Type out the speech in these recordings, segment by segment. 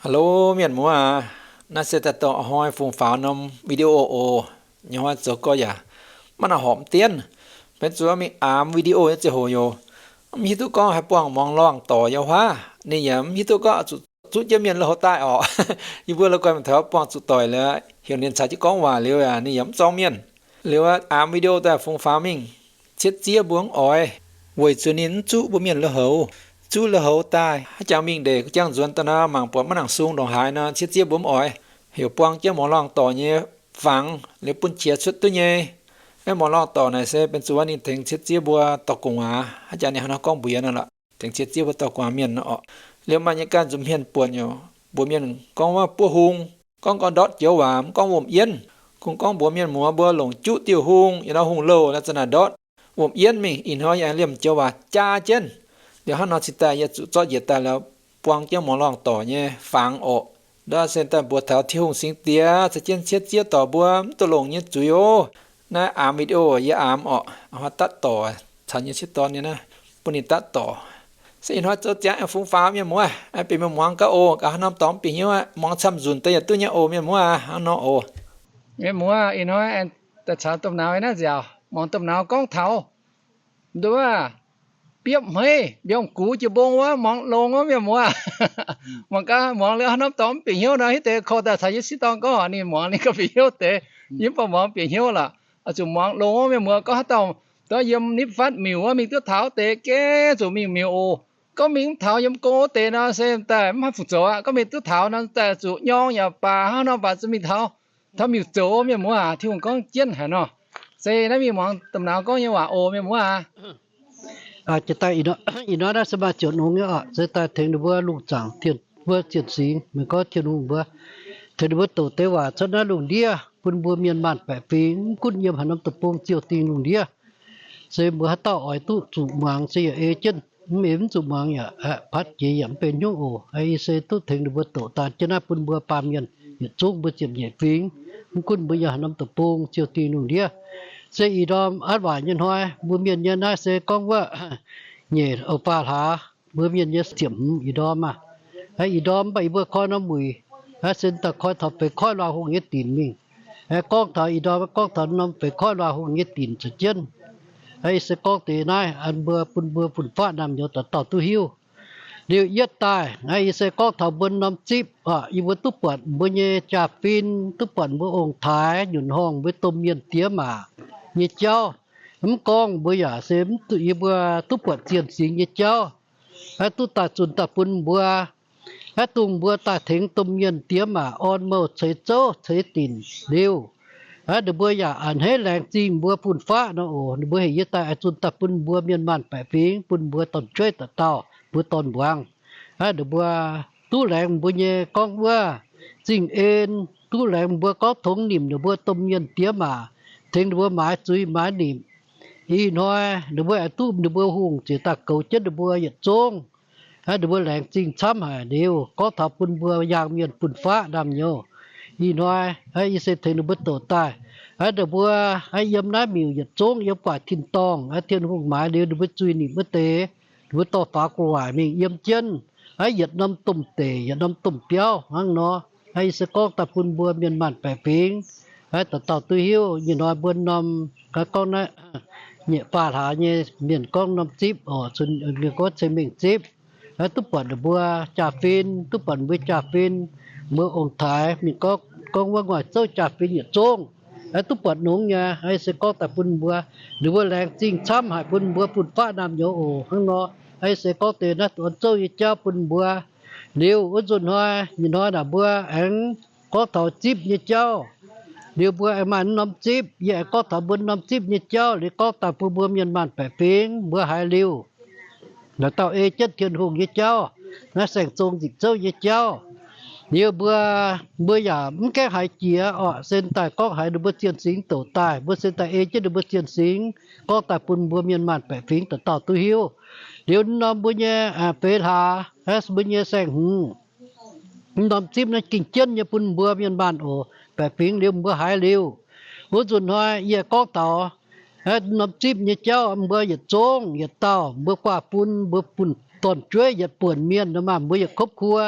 Hello mienh muoz aac, naaiv se daaih dorh a'hnoi fungx faaux norm video oc. Nyei hnoi zoux gorx yaac maiv nangc horpc mv dienv, benx zuqc mingh aamx video nyei ziangh hoc yoc, mv hiuv duqv gorngv haih buangh muangx lorngh dorc yaac huaav, ninh yaac mv hiuv duqv gorngv zuqc zuqv jienv mienh lui-houx daaih orqc. Yie mbuo la'guaih mangc taux buangh zuqc doic liuz, heuc ninh caux jienv gorngv waac liuz yaac ninh yaac mv zorng mienh. Liuz aamx video daaih fungx faaux mingh, cietv ziev mbuo mv oix, weic zuqc ninh mv zuqv mbuo mienh lui-houx. Zuqv lui-houx daaih haaix jangx mingh ndeic gu'jangv nzuonx daaih nor mangc buatc maiv nangc sung ndongc haaix nor, cietv ziev mbuo mv oix, heuc buang jienv muangx lorngh dorc nyei fangx liuz bun qiex cuotv duqv nyei. Aeqv, muangx lorngh dorc naaic se benx zuqc ninh tengx cietv ziev mbuo dorh gu'nguaaz, haaix jangx ninh hnangv nor gorngv mbuox yie nor lorqc, tengx cietv ziev mbuo dorh gu'nguaaz mienh nor orqc. Liuz maaih nyei ganh nzunc mienh buatc nyei, mbuox mienh gorngv wuov buov hung, gorngv gorngv ndortv joux waac, mv gorngv wuom-yienv. Kungx gorngv mbuox mienh muoz mbuo longc juqv diuh hung, yietc norm hungh louh naaiv za'naaic ndortv wuom-yienv mingh. Ih hnoi yaac liemh joux waac jaa jienv. Liuz hnangv nor cingx daaih yie zuqc zorqv njiec daaih lorz buang jienv muangx lorngh dorc nyei fangx orqc. Ndortv se daaih mbuox taux Tin-Hungh Singx Diex caux jienv cietv ziev dorc mbuo mv duqv longc nyei zuiz oc. Naaiv aamx video yie aamx orqc, hnoi datv dorc caux nyei sieqv dorn nyei naaiv, bun ninh datv dorc. Se ih hnoi zoux ziangx aengx fungx faaux mienh muoz, aengx bieqc mienh muangx gaax oc. Gaax haaix norm dorngx mv bieqc hnyouv aqv, muangx camv nzunc deix yietc duqv nyei oc mienh muoz aac. Hnangv nor oc. Mienh muoz, ih hnoi aengx daaih caux domh nauz naaiv nziaauc, muangx domh nauz gorngv taux nduov biopv hmeiv mbiorngz gux jiex mbong wuov, muangx longx wuov mienh muoz. Muangx gaax, muangx liuz haaix norm dorngx mv bieqc hnyouv nor, hiuv deix kouv daaih caux yie sieqv dorn gorngv, ninh muangx ninh gauh bieqc hnyouv deix. Yie mv baac muangx bieqc hnyouv lorqc. Oix zuqc muangx longx wuov mienh muoz, gorngv haaix dauh dov yiem nipv fatv miuc wuov mingh duqv taux wuov deix, gengh zuqc mingh miuc oc. Gorngv mingh mv taux yiem gong wuov deix nor, se daaih mv haih fungc zoux aqv. Gorngv mingh duqv taux nor, daaih zuqc nyorng yaac baac, hnangv nor baac zuqc mingh taux, taux miuc zoux mienh muoz aac. Tin-Hungh gorngv jienv haic nor. Se naaiv mingh muangx domh nauz gorngv nyei waac oc mienh muoz aac. Jiex daaih ih hnoi naaiv se maaih ziouc nongx nyei oc, se daaih tengx ninh mbuo lungh zaangc, mbuo zienh singx, mienh gorngv Tin-Hungh mbuo, tengx ninh mbuo doqc deix waac cuotv naaiv lungh ndiev bun mbuo mienh maanh baeqc fingx, mv gunv yiem haaix norm deic-bung ziouh dingh lungh ndiev. Se mbuo haaix dauh oix duqv zuqc muangx se yaac ei jienv, mv ei mv zuqc muangx yaac patv jiex yaac mv benx hnyouv oc. Ih se duqv tengx ninh mbuo doqc daaih jienv naaiv bun mbuo baamh mienh yietc zungv mbuo ziepc nyeic fingx, mv gunv mbuo yiem haaix norm deic-bung ziouh dingh lungh ndiev. Se ih ndorm aav waac nyei hnoi, mbuo mienh nyei naaiv se gorngv wuov nyeic oc faah hlaax, mbuo mienh nyei ziepc hmz ih ndorm aac. Ih ndorm mv baac yie mbuo koi norm wuic, se daaih koi taux feix koiv luangh hungh nyei dinc mingh. Gorngv taux ih ndorm, gorngv taux norm feix koiv luangh hungh nyei dinc za'jienv. Ih se gorngv deix naaiv an mbuo bun mbuo fun-faqv naamh nyouz dauh dauh duqv hiuv. Liuz yietv daaih, ih se gorngv taux mbuo norm zipv, yie mbuo duqv buatc mbuo nyei jaa-fin, duqv buatc mbuo ong-taaix, nyunc horngh, mbuo domh mienh diex maac nyei jauv. Mv gorngv mbuo yaac se yie mbuo duqv buatc zienh singx nyei jauv, duqv daaih zunh daaih bun mbuo, dongh mbuo daaih tengx domh mienh diex maac orn mouh ceix zouv ceix dinc liuz, ninh mbuo yaac a'hneiv laengz zingh mbuo fun-faqv nor oc. Ninh mbuo heuc yie daaih zunh daaih bun mbuo mienh maanh baeqc fingx, bun mbuo dorn-jueiv dauh dauh, mbuo dorn-mbuangz, ninh mbuo duqv laengz mbuo nyei gorngv wuov zingh en, duqv laengz mbuo gorngv tongx nimc ninh mbuo domh mienh diex maac, tengx ninh mbuo maaiz zuiz maaiz nimc. Ih hnoi ninh mbuo aengx duqv ninh mbuo hungh ziouc daaih goux jienv ninh mbuo yietc zungv. Ninh mbuo laengz zingh camv haic liuz, gorngv taux bun mbuo yaangh mienh fun-faqv naamh nyouz. Ih hnoi yie se tengx ninh mbuo doqc daaih, ninh mbuo yiem naaiv miuc yietc zungv yiem gu'nguaaic tin-dorngh, Tin-Hungh maaiz liuz ninh mbuo zuiz nimc wuov deix, ninh mbuo dorh faaux gu'nguaaic mingh yiem jienv yietc norm domh deic, yietc norm domh biauv hnangv nor. Yie se gorngv daaih bun mbuo mienh maanh baeqc fingx dauh dauh duqv hiuv. Ih hnoi mbuo norm, gorngv naaiv nyeic faah hlaax nyei mienh gorngv norm zipv oc, mienh gorngv cei-mengh zipv, duqv buatc ninh mbuo jaa-fin, duqv buatc mbuo jaa-fin, mbuo ong-taaix mienh gorngv wuov nguaaic zouv jaa-fin yietc zungv, duqv buatc nongx nyei. Yie se gorngv daaih bun mbuo, ninh mbuo laengz zingh camv haic bun mbuo fun-faqv naamh nyouz oc hnangv nor. Yie se gorngv deix naaiv orn zouv nyei jauv bun mbuo. Liuz wuov nzunc hnoi, ih hnoi naaic mbuo aengx gorngv taux zipv nyei jauv. Liuz mbuo aengx maaih norm zipv, yie aengx gorngv taux mbuo norm zipv nyei jauv. Liuz gorngv daaih bun mbuo mienh maanh baeqc fingx mbuo haiz liuz, dauh dauh ei jienv Tin-Hungh nyei jauv, naaiv saeng-zong nzipc zouv nyei jauv. Liuz mbuo, mbuo yaac mv gaengh haiz jiex orqc, se daaih gorngv haiz ninh mbuo zienh singx doqc daaih, mbuo se daaih ei jienv ninh mbuo zienh singx gorngv daaih bun mbuo mienh maanh baeqc fingx dauh dauh duqv hiuv. Liuz norm mbuo nyei feix hlaax, mbuo nyei saeng-hmz, norm zipv naaiv ging jienv nyei bun mbuo mienh maanh oc, baeqc fingx liuz mbuo haiz liuz. Wuov nzunc hnoi yie gorngv taux norm zipv nyei jauv, mbuo yietc zungv yietc dauh, mbuo guaax bun, mbuo bun dorn-jueiv yietc buonc mienh nor maah, mbuo yietc ครอบครัว,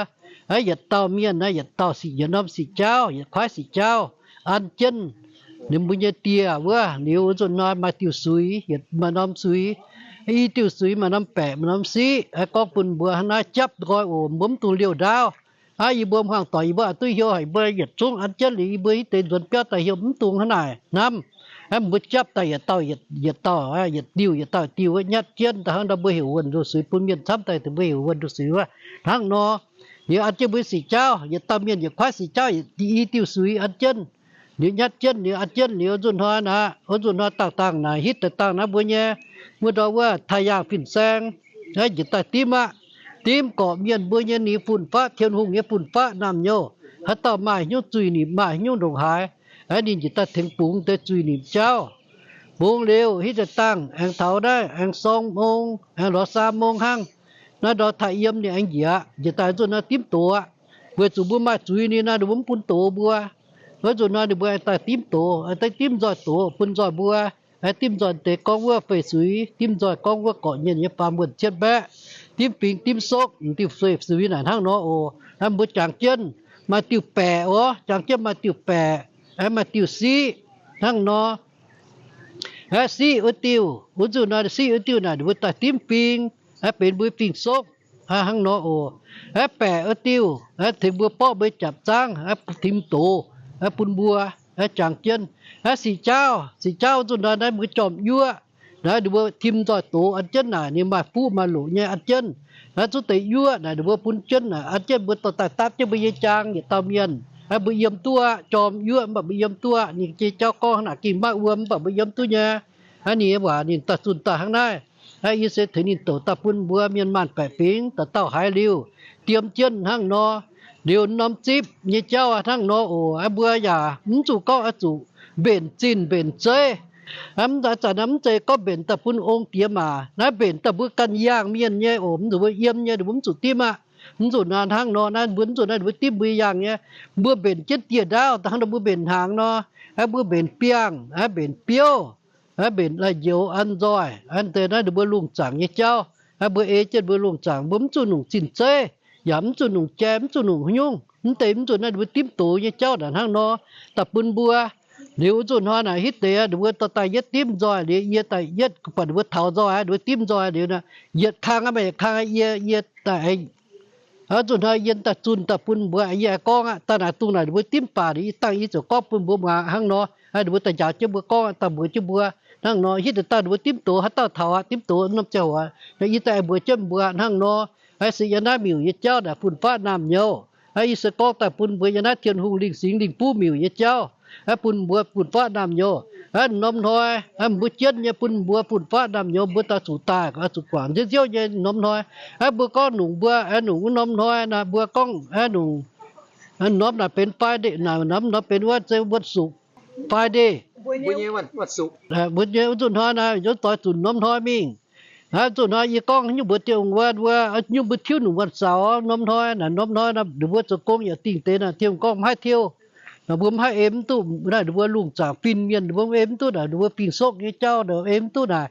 Naaiv yietc dauh mienh naaiv yietc dauh sic, yietc norm sic jauv, yietc kuaaiv sic jauv an jienv ninh mbuo nyei dieh wuov. Liuz wuov nzunc hnoi maaih diuh suix, yietc maaih norm suix, i diuh suix maaih norm baeqc, maaih norm siqv. Gorngv bun mbuo hnangv naaiv japv nqoi oc, mbuo mv dungx liouh ndaauv. Aav, yie mbuo hmuangx doic yie mbuo oix duqv heuc haic, mbuo yietc zungv an jienv liuz yie mbuo hitv deix nzuonx biauv daaih heuc mv dungx hnangv naaic hnamv. Aav, mbuo japv daaih yietc dauh yietc dauh, yietc diuh yietc dauh diuh wuov nyatv jienv daaih hnangv nor mbuo heuc wuonh nduqc suix bun mienh camv daaih, mbuo heuc wuonh nduqc suix wuov hnangv nor. Liuz an jienv mbuo sic jauv, yietc dauh mienh yietc kuaaiv sic jauv, i diuh suix an jienv. Liuz nyatv jienv liuz an jienv liuz nzunc hnoi naaic, wuov nzunc hnoi dangh dangh naaic hitv daaih dangh naaiv mbuo nyei, wuov ndau wuov taaih yaangh fin-saeng, njiec daaih dimv aqv. Dimv gorqv mienh mbuo nyei ninh fun-faqv, Tin-Hungh nyei fun-faqv naamh nyouz. Haaix dauh maaih hnyouv zuiz-nimc, maaih hnyouv ndongc haaix, ninh njiec daaih tengx bungx deix zuiz-nimc jauv. Bungx liuz hitv daaih dangh aengx taux naaiv aengx sorng mong, aengx lorz saam mong hnangv. Naaiv ndau taaih yiem ninh aengx njiec, njiec daaih nzunc naaiv dimv doz aqv. Weic zuqc mbuo maaih zuiz ninh naaiv, ninh mbuo mv bun doz mbuo. Wuov nzunc hnoi ninh mbuo aengx daaih dimv doz, aengx daaih dimv nzoih doz bun nzoih mbuo. Aengx dimv nzoih deix gorngv wuov fei suix, dimv nzoih gorngv wuov gorqv nyienh nyei faam wuonh cietv mbaeqv, dimv fingx dimv sokv, diuh fei suix naaic hnangv nor oc. Naaiv mbuo jangx jienv maaih diuh baeqc oc, jangx jienv maaih diuh baeqc, aengx maaih diuh siqv hnangv nor. Aeqv, siqv wuov diuh, wuov nzunc hnoi siqv wuov diuh naaic ninh mbuo daaih dimv fingx, aeqv, benx mbuo fingx-sokv hnangv nor oc. Aeqv, baeqc wuov diuh, aeqv, tengx mbuo borqv mbuo jaapc zaangv, aeqv, tim doz, aeqv, bun mbuo, aeqv, jangx jienv. Aeqv, sic jauv, sic jauv wuov nzunc hnoi naaiv mbuo jorm yuoqv, naaiv ninh mbuo tim nzoih doz an jienv naaic, ninh maaih fuqv maaih loqc nyei an jienv. Aeqv, zuqc deix yuoqv naaic ninh mbuo bun jienv naaic an jienv mbuo dorh daaih dapv jienv mbuo nyei jaang yietc dauh mienh. Aeqv, mbuo yiem duqv aqv, jorm yuoqv mv baac mbuo yiem duqv aqv, ninh nyei jauv gorngv hnangv naaic ging maiv wuom mv baac mbuo yiem duqv nyei. Aeqv, ninh nyei waac ninh daaih zunh daaih hnangv naaiv. Aeqv, yie se tengx ninh douc daaih bun mbuo mienh maanh baeqc fingx dauh dauh haiz liuz, diemv jienv hnangv nor. Liuz norm zipv nyei jauv hnangv nor oc. Aeqv, mbuo yaac mv zuqc gorngv oix zuqc mbenc zinh mbenc zeiv. Mv zanc naaiv mv zeiz gorngv mbenc daaih bun ong diex maac, naaiv mbenc daaih mbuo ganh yangh mienh nyei oc. Mv zuqc mbuo yiem nyei, ninh mbuo mv zuqc dimv aqv. Mv zuqc naaic hnangv nor, naaiv mbuo mv zuqc naaiv ninh mbuo dimv mbuo yangh nyei. Mbuo mbenc jienv dieh ndaauv daaih hnangv nor mbuo mbenc hnaangx nor. Aeqv, mbuo mbenc biangh, aeqv, mbenc biouv, aeqv, mbenc la'njoux an nzoih, an deix naaiv ninh mbuo lungh zaangc nyei jauv. Aeqv, mbuo ei jienv mbuo lungh zaangc, mbuo mv zuqc nungc zinh zeiv, yaac mv zuqc nungc jai, mv zuqc nungc haaix nyungc. Mv deix mv zuqc naaiv ninh mbuo dimv doz nyei jauv naaic hnangv nor daaih bun mbuo. Liuz wuov nzunc hnoi naaic hitv deix ninh mbuo dorh daaih yietv dimv nzoih liuz, yie daaih yietv buatc ninh mbuo taux nzoih, ninh mbuo dimv nzoih liuz, yietc kang aqv, maaih yietc kang aqv, yie, yie daaih, wuov nzunc hnoi yie daaih zunh daaih bun mbuo, yie gorngv aqv, daaih naaic dungh naaic ninh mbuo dimv baac liuz, yie dangh yie ziouc gorngv bun mbuo muangx hnangv nor. Ninh mbuo daaih njaaux jienv mbuo gorngv aqv, daaih mbuox jienv mbuo hnangv nor. Hitv deix daaih ninh mbuo dimv doz, haaix dauh taux aqv, dimv doz norm ziangh hoc, yie daaih mbuox jienv mbuo hnangv nor. Se yiem naaiv miuc nyei jauv naaic fun-faqv naamh nyouz. Yie se gorngv daaih bun mbuo yiem naaiv Tin-Hungh Lingh Singx Lingh Buv miuc nyei jauv, bun mbuo fun-faqv naamh nyouz. Norm hnoi mbuo jienv nyei bun mbuo fun-faqv naamh nyouz, mbuo daaih zuqc daaih zuqc guangc nziouv nziouv nyei norm hnoi. Mbuo gorngv nungc mbuo, nungc wuov norm hnoi naaic mbuo gorngv nungc, norm naaic benx Friday, norm nor benx wuov se วันศุกร์, Friday. Mbuo nyei wuov nzunc hnoi naaic yaac doix zunc norm hnoi mingh. Aav, nzunc hnoi yie gorngv nyungc mbuox Tin-Hungh wuov, wuov nyungc mbuo tiuv nungc วันเสาร์ norm hnoi naaic, norm hnoi naaic ninh mbuo zoux gong yaac dingh deix naaic, Tin-Hungh gorngv mv haih tiuv. Naaic mbuo mv haih ei mv duqv naaic, ninh mbuo lungh zaangc fin-mienh ninh mbuo ei mv duqv naaic, ninh mbuo fingx-sokv nyei jauv ei mv duqv naaic.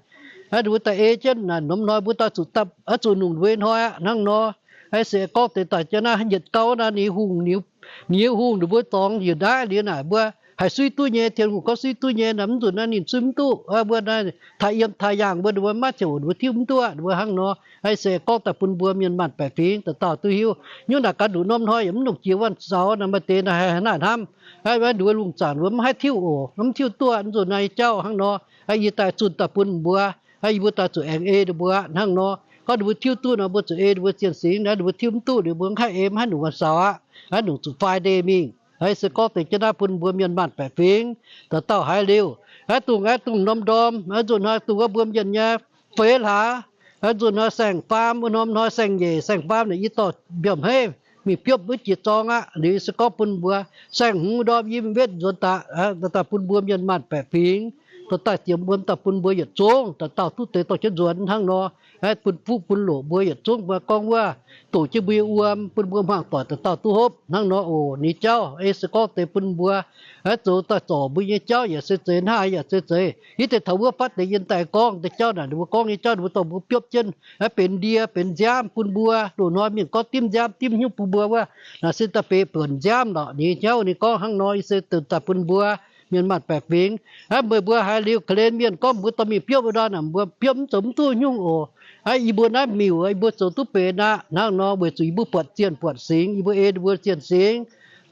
Aav, ninh mbuo daaih ei jienv naaic, norm hnoi mbuo daaih zuqc dapv, aav, zuqc nungc mbuo hnoi aqv hnangv nor. Aav, se gorngv deix daaih jienv naaiv yietc gau naaic, ninh hungh, ninh, ninh hungh ninh mbuo dorngx njiec naaiv liuz naaic, mbuo haih suiv duqv nyei, Tin-Hungh gorngv suiv duqv nyei naaic, mv nzunc naaiv ninh suiv mv duqv. Mbuo naaiv taaih yiem taaih yaangh mbuo, ninh mbuo maiv ziouc ninh mbuo tiuv mv duqv, ninh mbuo hnangv nor. Aav, se gorngv daaih bun mbuo mienh maanh baeqc fingx dauh dauh duqv hiuv. Nyungc naaic gaax nduqc norm hnoi yaac mv longc jiex วันเสาร์ naaic, maaih deix naaic haaix naaic hnamv, aav, ninh mbuo lungh zaangc ninh mbuo mv haih tiuv oc, mv tiuv duqv, mv nzunc naaiv nyei jauv hnangv nor. Aav, yie daaih zunh daaih bun mbuo, aav, yie mbuo daaih zuqc aengx ei ninh mbuo hnangv nor. Gorngv ninh mbuo tiuv duqv nor, mbuo zuqc ei ninh mbuo zien singx, ninh mbuo tiuv mv duqv, ninh mbuo mv haih ei, mv haih nungc วันเสาร์ aqv, aav, nungc zuqc Friday mingh. Aav, se gorngv deix jienv naaiv bun mbuo mienh maanh baeqc fingx dauh dauh haiz liuz. Aav, dungh, aav, dungh norm ndorm, aav, nzunc hnoi dungh wuov mbuo mienh nyei feix hlaax, aav, nzunc hnoi saeng-faam, wuov norm hnoi saeng-nyeic, saeng-faam naaic yie dorh mbiormh hei mingh biopv wuov jiex zorng aqv. Liuz se gorngv bun mbuo saeng-hmz ndorm yie mingh wetv nzuonx daaih, daaih bun mbuo mienh maanh baeqc fingx dorh daaih ziemx wuom daaih bun mbuo yietc zungv dauh dauh duqv deix dorh jienv nzuonx hnangv nor. Aav, bun fuqv bun loqc mbuo yietc zungv mbuo gorngv wuov, doqc jienv mbuo nyei wuom, bun mbuo hmuangx doic dauh dauh duqv hopv hnangv nor oc. Ninh jauv ei se gorngv deix bun mbuo aav, zoux daaih zorc mbuo nyei jauv yaac se zeiz, hnangv haaix yaac se zeiz. Hitv deix taux wuov fatv deix yiem daaih gorngv deix jauv naaic, ninh mbuo gorngv nyei jauv ninh mbuo dorh mbuo biopv jienv aav, benx ndie benx nziaamv bun mbuo. Loz-hnoi mienh gorngv dimv nziaamv dimv hnyouv bun mbuo wuov, naaic se daaih benx buonc nziaamv lorqc. Ninh jauv ninh gorngv hnangv nor, i se daaih bun mbuo mienh maanh baeqc fingx aav, meih mbuo haiz liuz ga'hlen mienh gorngv mbuo dorh mingh biopv wuov ndau naaic, mbuo biopv mv zoux mv duqv nyungc oc. Aav, yie mbuo naaiv miuc, yie mbuo zoux duqv benx aqv. Hnangv nor weic zuqc yie mbuo buatc zienh buatc singx, yie mbuo ei ninh mbuo zienh singx,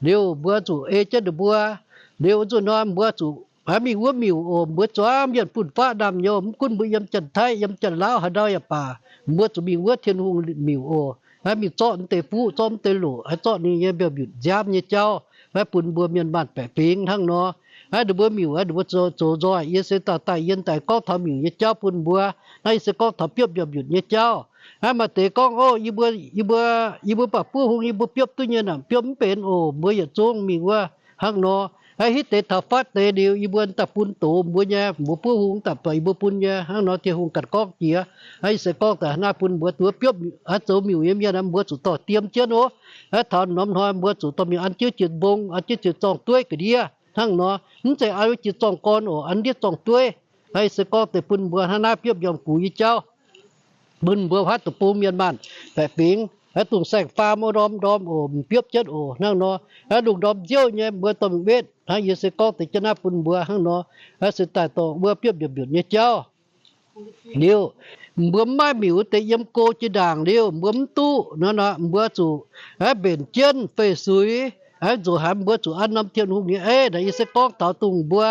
liuz mbuo zuqc ei jienv ninh mbuo. Liuz wuov nzunc nor mbuo zuqc aav, mingh wuov miuc oc. Mbuo zuangx mienh fun-faqv naamh nyouz, mv gunv mbuo yiem Janx-Taiv, yiem Janx-Lauv haaix ndau yaac baac, mbuo zuqc mingh wuov Tin-Hungh miuc oc. Aav, mingh zorqv mv deix fuqv, zorqv mv deix loqc, aav, zorqv ninh nyei mbiauh mbiutc nziaamv nyei jauv aav, bun mbuo mienh maanh baeqc fingx hnangv nor. Aav, ninh mbuo miuc aav, ninh mbuo zoux, zoux nzoih. Yie se daaih daaih yiem daaih gorngv taux miuc nyei jauv bun mbuo. Naaiv yie se gorngv taux biopv mbiauh mbiutc nyei jauv. Aav, maaih deix gorngv, Ov, yie mbuo, yie mbuo, yie mbuo baac buov hung, yie mbuo biopv duqv nyei naaic, biopv mv benx oc. Mbuo yietc zungv mingh wuov hnangv nor. Aav, hitv deix taux fatv deix liuz yie mbuo daaih bun doz mbuo nyei, mbuo buov hung daaih buatc yie mbuo bun nyei hnangv nor, Tin-Hungh ganh gorngv jiex. Aav, yie se gorngv daaih naaiv bun mbuo duqv biopv aav, zoux miuc nyei mienh aav, mbuo zuqc dorh diem jienv oc. Aav, taux norm hnoi mbuo zuqc dorh mingh an jienv jiex mbong, an jienv jiex zorng-dueiv ga'ndiev hnangv nor. Mv zeiz an jienv jiex zorng-gorn oc, an jienv zorng-dueiv. Aav, yie se gorngv deix bun mbuo hnangv naaiv biopv njormh gux nyei jauv, bun mbuo huaav deic-bung mienh maanh baeqc fingx aav, dongh saeng-faam wuov ndorm ndorm oc, biopv jienv oc hnangv nor. Aav, lungh ndorm nziouv nyei mbuo dorh mingh wetv hnangv. Yie se gorngv deix jienv naaiv bun mbuo hnangv nor. Aav, se daaih dorh wuov biopv mbiutc mbiutc nyei jauv. Liuz, mbuo mv maaih miuc wuov deix yiem go jiex ndaangc liuz mbuo mv duqv nor, mbuo zuqc aav, mbenc jienv fei-suix aav, nzuqc haaix mbuo zuqc an norm Tin-Hungh nyei eiv. Naaiv yie se gorngv taux dongh mbuo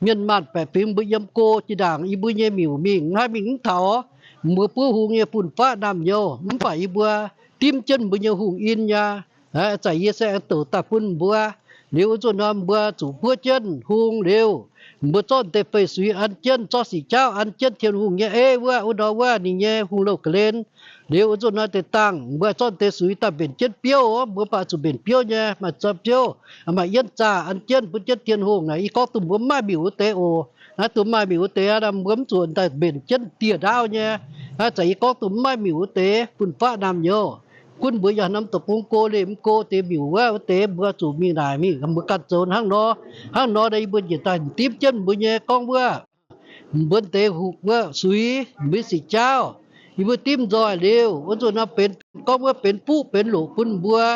mienh maanh baeqc fingx mbuo yiem go jiex ndaangc yie mbuo nyei miuc mingh, mv haih mingh mv taux mbuo buov hung nyei fun-faqv naamh nyouz, mv baac yie mbuo dimv jienv mbuo nyei hungh in nyei. Aav, zanc yie se aengx douc daaih bun mbuo. Liuz wuov nzunc nor mbuo zuqc buov jienv hung liuz, mbuo zorqv deix fei-suix an jienv, zorqv sic jaauv an jienv Tin-Hungh nyei eiv wuov, wuov ndorm wuov ninh nyei hungh louh ga'hlen. Liuz wuov nzunc nor deix dangh mbuo zorqv deix suix daaih mbenc jienv biouv oc. Mbuo baac zuqc mbenc biouv nyei, maaih zorqv biouv, maaih yienv zaah an jienv bun jienv Tin-Hungh naaic. Yie gorngv dongh mbuo mv maaih miuc wuov deix oc. Naaiv dongh maaih miuc wuov deix aqv, mbuo mv zuqc daaih mbenc jienv dieh ndaauv nyei. Aav, zanc yie gorngv dongh mv maaih miuc wuov deix fun-faqv naamh nyouz, gunv mbuo yaac norm deic-bung go liemh go deix miuc wuov, wuov deix mbuo zuqc mingh naaic mingh mbuo ganh zoux hnangv nor. Hnangv nor yie mbuo njiec daaih dimv jienv mbuo nyei gorngv wuov, mbuo deix hungh wuov suix, mbuo sic jaauv, yie mbuo dimv nzoih liuz, wuov nzunc nor benx gorngv wuov benx fuqv benx loqc bun mbuo.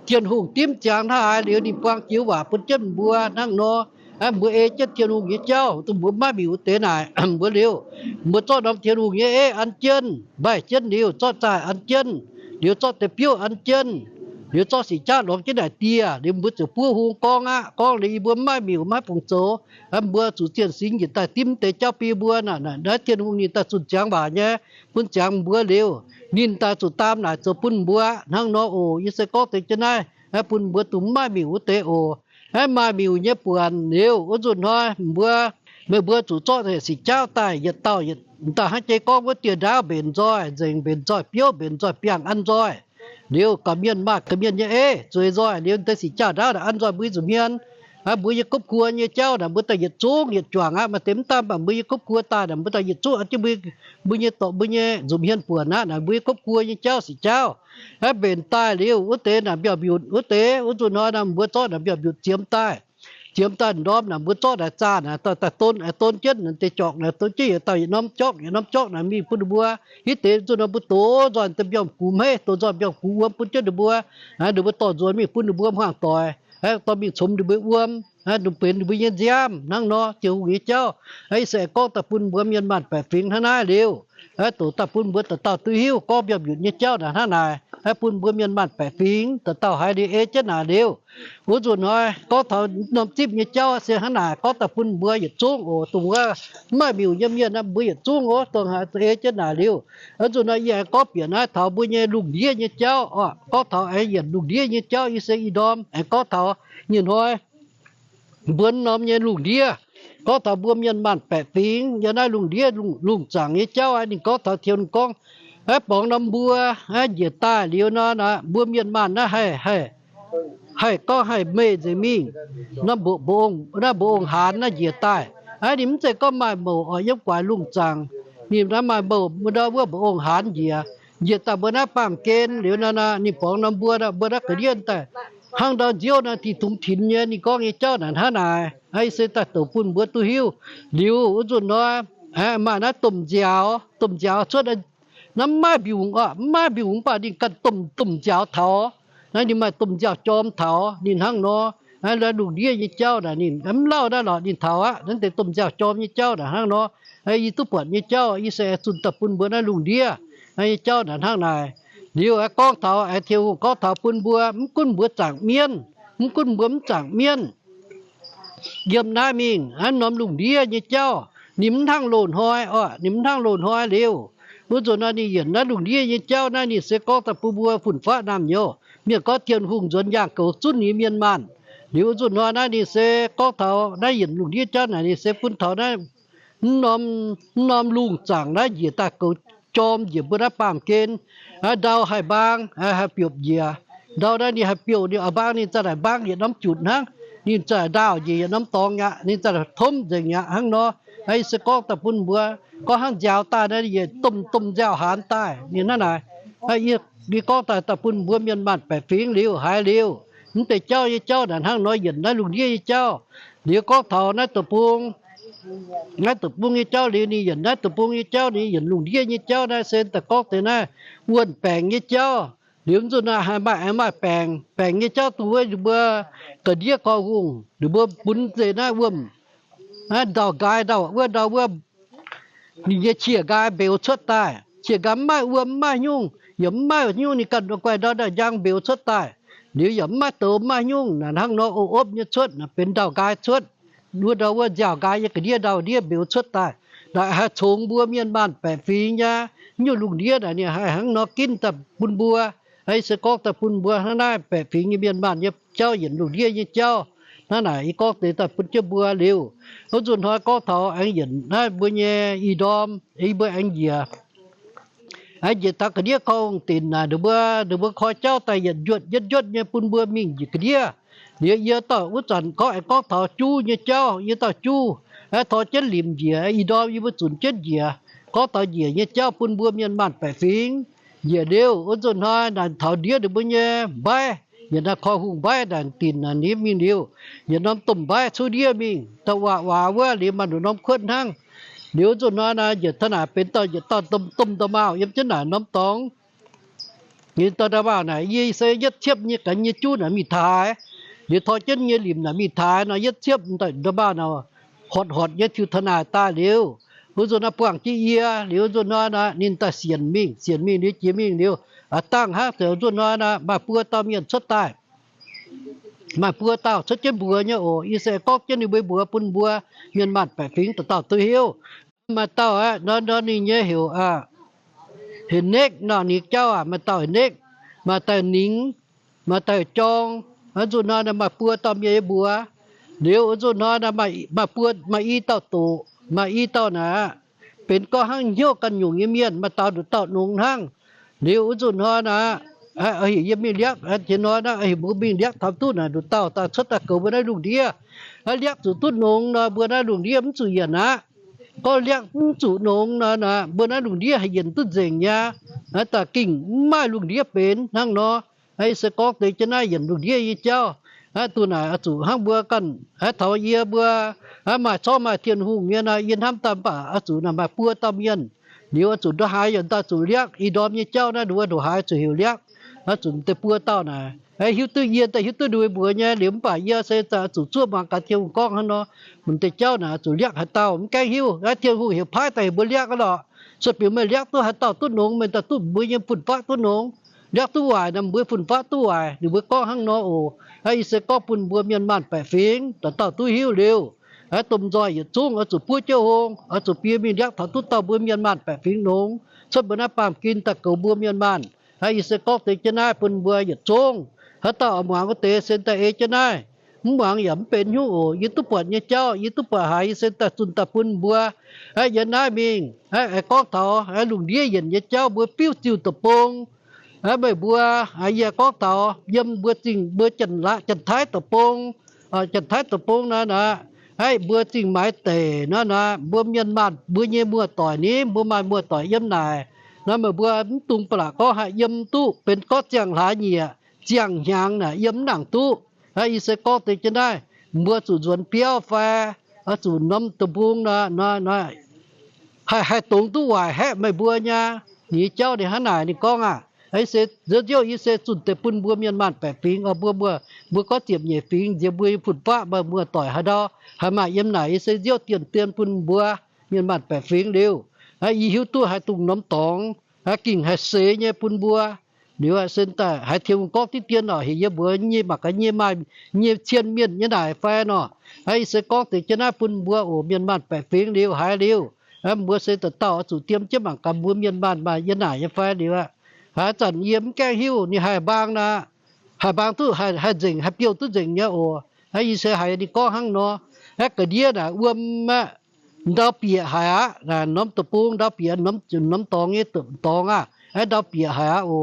Tin-Hungh dimv ziangx hnangv haaix liuz ninh buang jiex waac bun jienv mbuo hnangv nor. Aav, mbuo ei jienv Tin-Hungh nyei jauv, dongh mbuo mv maaih miuc wuov deix naaic, mbuo liuz, mbuo zorqv norm Tin-Hungh nyei eiv an jienv, mbaih jienv liuz, zorqv zaah an jienv, liuz zorqv deix biouv an jienv, liuz zorqv sic jaauv lorngx jienv naaic dieh, liuz mbuo ziouc buov hung gorngv aqv. Gorngv liuz yie mbuo mv maaih miuc, mv maaih fungc zoux. Aav, mbuo zuqc zienh singx njiec daaih dimv deix jauv bun yie mbuo naaic, naaiv Tin-Hungh ninh daaih zunh ziangx waac nyei, bun ziangx mbuo liuz, ninh daaih zuqc daam naaic zoux bun mbuo hnangv nor oc. Yie se gorngv deix jienv naaiv aav, bun mbuo dongh mv maaih miuc wuov deix oc. Aav, maaih miuc nyei buonc liuz, wuov nzunc hnoi mbuo, meih mbuo zuqc zorqv sic jaauv daaih yietc dauh yietc dauh hnangv jiex gorngv wuov dieh ndaauv mbenc nzoih, nzengc mbenc nzoih, biouv mbenc nzoih, biangh an nzoih. Liuz, gorqv-mienh maaih gorqv-mienh nyei eiv zueiz nzoih liuz, deix sic jaauv ndaauv naaic an nzoih mbuo nza'hmien. Aav, mbuo nyei gopv kuo nyei jauv naaic mbuo daaih yietc zungv yietc juangc aqv. Maaih deix mv daaih mv baac mbuo nyei gopv kuo daaih naaic mbuo daaih yietc zungv an jienv mbuo, mbuo nyei dorqc, mbuo nyei nza'hmien buonc aqv. Naaic mbuo nyei gopv kuo nyei jauv sic jaauv aav, mbenc daaih liuz, wuov deix naaic mbiauh mbiutc wuov deix, wuov nzunc hnoi naaic mbuo zorqv naaic mbiauh mbiutc ziemx daaih. Ziemx daaih ndorm naaic mbuo zorqv naaic zaah naaic daaih, daaih don, aengx don jienv naaic deix jorqc naaic, don jienv yietc dauh yietc norm jorqc, yietc norm jorqc naaic mingh bun ninh mbuo. Hitv deix nzunc nor mbuo dox nzoih deix mbiauh gux hmeiv, dox nzoih mbiauh gux wuom bun jienv ninh mbuo. Aav, ninh mbuo dorh nzuonx mingh bun ninh mbuo hmuangx doic. Aav, dorh mingh comx ninh mbuo wuom. Aav, ninh benx ninh mbuo nyei nziaamv hnangv nor. Tin-Hungh nyei jauv aav, yie se aengx gorngv daaih bun mbuo mienh maanh baeqc fingx hnangv naaiv liuz, aav, doqc daaih bun mbuo dauh dauh duqv hiuv gorngv mbiauh mbiutc nyei jauv naaic hnangv naaic. Aav, bun mbuo mienh maanh baeqc fingx dauh dauh haiz liuz ei jienv naaic liuz, wuov nzunc hnoi gorngv taux norm zipv nyei jauv se hnangv naaic, gorngv daaih bun mbuo yietc zungv oc. Dongh wuov mv maaih miuc nyei mienh naaic, mbuo yietc zungv oc, dongh haiz ei jienv naaic liuz, wuov nzunc hnoi yie aengx gorngv bieqc naaiv taux mbuo nyei lungh ndiev nyei jauv oc. Gorngv taux aengx yienc lungh ndiev nyei jauv, yie se ih ndorm aengx gorngv taux nyei hnoi mbuo norm nyei lungh ndiev. Gorngv taux mbuo mienh maanh baeqc fingx yiem naaiv lungh ndiev, lungh zaangc nyei jauv aqv. Ninh gorngv taux Tin-Hungh gorngv, aav, borngz norm mbuo aav, njiec daaih liuz nor, mbuo mienh maanh naaiv haih, haih gorngv haih meih nzengc mingh. Naaiv mbu'ong, naaiv mbu'ong haanz naaiv njiec daaih. Aav, ninh mv zeiz gorngv maaih mouc oc, yiem guaix lungh zaangc. Ninh naaiv maaih mouc, mbuo ndau wuov mba'ong haanz njiec, njiec daaih mbuo naaiv baamh gen liuz naaiv, ninh borngz norm mbuo, mbuo naaiv ga'ndiev daaih hnangv ndau nziouv naaiv, ti tungx tinx nyei. Ninh gorngv nyei jauv naaic hnangv naaic, aa, yie se daaih douc bun mbuo duqv hiuv. Liuz wuov nzunc hnoi, maaih naaiv domh nziaaux, domh nziaaux cuotv, naaiv mv maaih mbiungc oc, mv maaih mbiungc, mv baac ninh ganh domh, domh nziaaux taux. Naaiv ninh maaih domh nziaaux jorm taux ninh hnangv nor. Lungh ndiev nyei jauv naaic ninh mv lauh naaiv lorqc, ninh taux aqv. Naaiv deix domh nziaaux jorm nyei jauv naaic hnangv nor. Yie duqv buatc nyei jauv, yie se zunh daaih bun mbuo naaiv lungh ndiev nyei jauv naaic hnangv naaic. Liuz aengx gorngv taux, aengx Tin-Hungh gorngv taux bun mbuo, mv gunv mbuo zaangc mienv, mv gunv mbuo mv zaangc mienv, yiem naaiv mingh hnangv norm lungh ndiev nyei jauv, ninh mv hnangv loz-hnoi oc, ninh mv hnangv loz-hnoi liuz. Wuov nzunc nor ninh yienc naaiv lungh ndiev nyei jauv naaiv, ninh se gorngv daaih bun mbuo fun-faqv naamh nyouz. Mienh gorngv Tin-Hungh nzuonx yaangh goux zunv nyei mienh maanh. Liuz wuov nzunc hnoi naaiv ninh se gorngv taux naaiv yienc lungh ndiev jauv naaic, ninh se bun taux naaiv mv norm lungh zaangc naaiv njiec daaih goux jorm njiec mbuo naaiv baamh gen. Ndau haih mbaang, haih biopv njiec. Ndau naaiv ninh haih biouv, ninh mbaang ninh za'naaic mbaang yietc norm jutc hnangv. Ninh za'naaic ndaauh njiec yietc norm dorngx aqv, ninh za'naaic tomv nzengc aqv hnangv nor. Yie se gorngv daaih bun mbuo, gorngv hnangv nziaaux daaih naaiv, ninh yietc domh domh nziaaux haanz daaih ninh hnangv naaic. Yie gorngv daaih daaih bun mbuo mienh maanh baeqc fingx liuz haiz liuz, mv deix jauv nyei jauv naaic hnangv nor yienc naaiv lungh ndiev nyei jauv. Liuz gorngv taux naaiv deic-bung, naaiv deic-bung nyei jauv liuz ninh yienc naaiv deic-bung nyei jauv, ninh yienc lungh ndiev nyei jauv naaiv se daaih gorngv deix naaiv wuonh baengc nyei jauv. Liuz nzunc naaiv haih maaih, maaih baengc, baengc nyei jauv dongh wuov ninh mbuo ga'ndiev korv hungh, ninh mbuo bun zeiz naaiv wuom, naaiv ndau-nqaai ndau wuov ndau wuov, ninh nyei qiex nqaai mbeux cuotv daaih. Qiex nqaai mv maaih wuom mv maaih nyungc, yaac mv maaih nyungc, ninh ganh guaih ndau ndau njang mbeux cuotv daaih. Liuz yaac mv maaih douz mv maaih nyungc, naaic hnangv nor o opv nyei cuotv, naaic benx ndau-nqaai cuotv. Wuov ndau wuov nziaaux nqaai nyei ga'ndiev ndau-ndiev mbeux cuotv daaih. Naaic haih congx mbuo mienh maanh baeqc fingx nyei. Nyungc lungh ndiev naaic ninh haih hnangv nor ginv daaih bun mbuo. Yie se gorngv daaih bun mbuo hnangv naaiv baeqc fingx nyei mienh maanh nyei jauv, yienc lungh ndiev nyei jauv. Hnangv naaic yie gorngv deix daaih bun jienv mbuo liuz, wuov nzunc hnoi gorngv taux aengx yienc naaiv mbuo nyei i ndorm, yie mbuo aengx njiec, aengx njiec taux ga'ndiev korv hungh dinc naaic, ninh mbuo, ninh mbuo koi jauv daaih yietc njuotv yietc njuotv nyei bun mbuo mingh njiec ga'ndiev. Liuz yie dauh wuov zanc gorngv aengx gorngv taux juv nyei jauv, yie dauh juv, tor jienv limc njiec, i ndorm yie mbuo zunc jienv njiec. Gorngv taux njiec nyei jauv bun mbuo mienh maanh baeqc fingx. Njiec liuz wuov nzunc hnoi naaic taux ndiev ninh mbuo nyei mbaiv, yietc naaiv korv hungh mbaiv naaic dinc naaic nimv mingh liuz, yietc norm domh mbaiv cuotv ndiev mingh, dauh waac waac wuov liuz maaih nduqc norm kuotv hnangv. Liuz wuov nzunc hnoi naaic njiec taux naaic benx dauh yietc dauh domh domh nda'maauh yiem jienv naaic norm dorngx. Ninh dauh nda'maauh naaic, yie se yietv ciepv nyei ga'naaiv nyei juv naaic mingh taaix. Liuz tor jienv nyei limc naaic mingh taaix nor, yietv ciepv nda'maauh naaic hortc hortc nyei tiux taux naaic daaih liuz, wuov nzunc naaiv buangh jienv yie. Liuz wuov nzunc hnoi naaic ninh daaih sienc mingh, sienc mingh liuz jiex mingh liuz, a'dangh hnangv zoux wuov nzunc hnoi naaic maaih buo dauh mienh cuotv daaih. Maaih buo dauh cuotv jienv mbuox nyei oc. Yie se gorngv jienv ninh mbuo mbuox bun mbuo mienh maanh baeqc fingx dauh dauh duqv hiuv. Maaih dauh aqv, nor nor ninh nyei heuc, heuc Nekv nor, ninh jauv aac, maaih dauh heuc Nekv, maaih dauh Ningx, maaih dauh heuc Jorng. Wuov nzunc hnoi maaih buo dauh mienh nyei mbuox. Liuz wuov nzunc hnoi maaih buo, maaih i dauh doqc, maaih i dauh naaic, benx gorngv hnangv hnyouv ganh nyungc nyei mienh, maaih dauh nduqc dauh nongx hnangv. Liuz wuov nzunc hnoi naaic, heuc yie mingh liakv, tien hnoi naaiv heuc mbuo mingh liakv taux duqv naaic nduqc dauh daaih cuotv daaih goux mbuo naaiv lungh ndiev. Liakv zuqc duqv nongx nor, mbuo naaiv lungh ndiev mv zuqc yienc aqv. Gorngv liakv mv zuqc nongx nor, mbuo naaiv lungh ndiev haih yienc duqv nzengc nyei. Daaih gengh mv maaih lungh ndiev benx hnangv nor. Yie se gorngv deix jienv naaiv yienc lungh ndiev nyei jauv. Duqv naaic oix zuqc hnangv mbuo ganh, taux yie mbuo maaih corc maaih Tin-Hungh nyei nor, yie hnamv daaih mv baac oix zuqc naaic maaih buo dauh mienh. Liuz oix zuqc ndongc haaix yaac daaih zuqc liakv. Ih ndorm nyei jauv naaiv nduov ndongc haaix zuqc heuc liakv. Oix zuqc deix buo dauh naaic, hiuv duqv yie daaih hiuv duqv nduov mbuox nyei liuz, mv baac yie se daaih oix zuqc zuov muangx gaax Tin-Hungh gorngv hnangv nor. Mv deix jauv naaic oix zuqc liakv haaix dauh mv gaengh hiuv. Naaiv Tin-Hungh heuc paaiv daaih heuc mbuo liakv aqv lorqc. Sueih bieqc meih liakv duqv haaix dauh duqv nongx, meih daaih duqv mbuo nyei fun-faqv duqv nongx. Liakv duqv waaic nor, mbuo fun-faqv duqv waaic. Ninh mbuo gorngv hnangv nor oc. Yie se gorngv bun mbuo mienh maanh baeqc fingx dauh dauh duqv hiuv liuz, domh nzoih yietc zungv oix zuqc buov jienv hong, oix zuqc bieqc mingh liakv taux duqv dauh mbuo mienh maanh baeqc fingx nongx cuotv mbuo naaiv baamh gen daaih goux mbuo mienh maanh. Yie se gorngv deix jienv naaiv bun mbuo yietc zungv, haaix dauh oix muangx wuov deix se daaih ei jienv naaiv. Mv muangx yaac mv benx hnyouv oc. Yie duqv buatc nyei jauv, yie duqv buatc haiz, yie se daaih zunh daaih bun mbuo. Yie naaiv mingh aengx gorngv taux lungh ndiev yienc nyei jauv mbuo biuv ziuh deic-bung. Meih mbuo, yie gorngv taux yiem mbuo zingh mbuo Janx-Taiv deic-bung, Janx-Taiv deic-bung naaiv aqv. Aav, mbuo zingh maaiz deic nor, mbuo mienh maanh mbuo nyei muoz-doic ni, mbuo maaih muoz-doic yiem naaic nor, meih mbuo mv dungx ba'laqc gorngv haih yiem duqv benx gorngv ziangh hlaax nyieqc, ziangh hnyangx naaic yiem mv nangc duqv. Aav, yie se gorngv deix jienv naaiv, mbuo zuqc nzuonx biauv fai oix zuqc norm deic-bung nor, haih, haih dongz duqv waaic haeqv meih mbuo nyei. Ninh nyei jauv ninh hnangv naaic ninh gorngv aqv. Aav, yie se nziouv, yie se zunh deix bun mbuo mienh maanh baeqc fingx oc. Mbuo, mbuo, mbuo gorngv ziepc nyeic fingx nziex mbuo nyei fun-faqv, maaih muoz-doic haaix ndau haih maaih yiem naaic, yie se nziouv dien dien bun mbuo mienh maanh baeqc fingx liuz, aav, yie hiuv duqv haih dongh norm dorngx, aav, gengh haih seix nyei bun mbuo. Liuz aav, se daaih haiz Tin-Hungh gorngv diqv dien orqc, heuc yie mbuox nyei mangc gaax nyei maaih nyei cien mienh nyei naaic fai nor. Aav, yie se gorngv deix jienv naaiv bun mbuo oc, mienh maanh baeqc fingx liuz haiz liuz, aav, mbuo se dauh dauh oix zuqc diem jienv mangc gaax mbuo mienh maanh maaih yiem naaic nyei fai liuz aqv. Haaix zanc yie mv gaengh hiuv ninh haih mbaang nor, haih mbaang duqv, haih, haih nzengc, haih biouv duqv nzengc nyei oc. Aav, yie se haiz ninh gorngv hnangv nor. Aav, ga'ndiev naaic wuom aqv, ndau bieqc haic aqv. Norm deic-bung ndau bieqc, norm, norm dorngx nyei dorngx aqv. Aav, ndau bieqc haic aqv oc.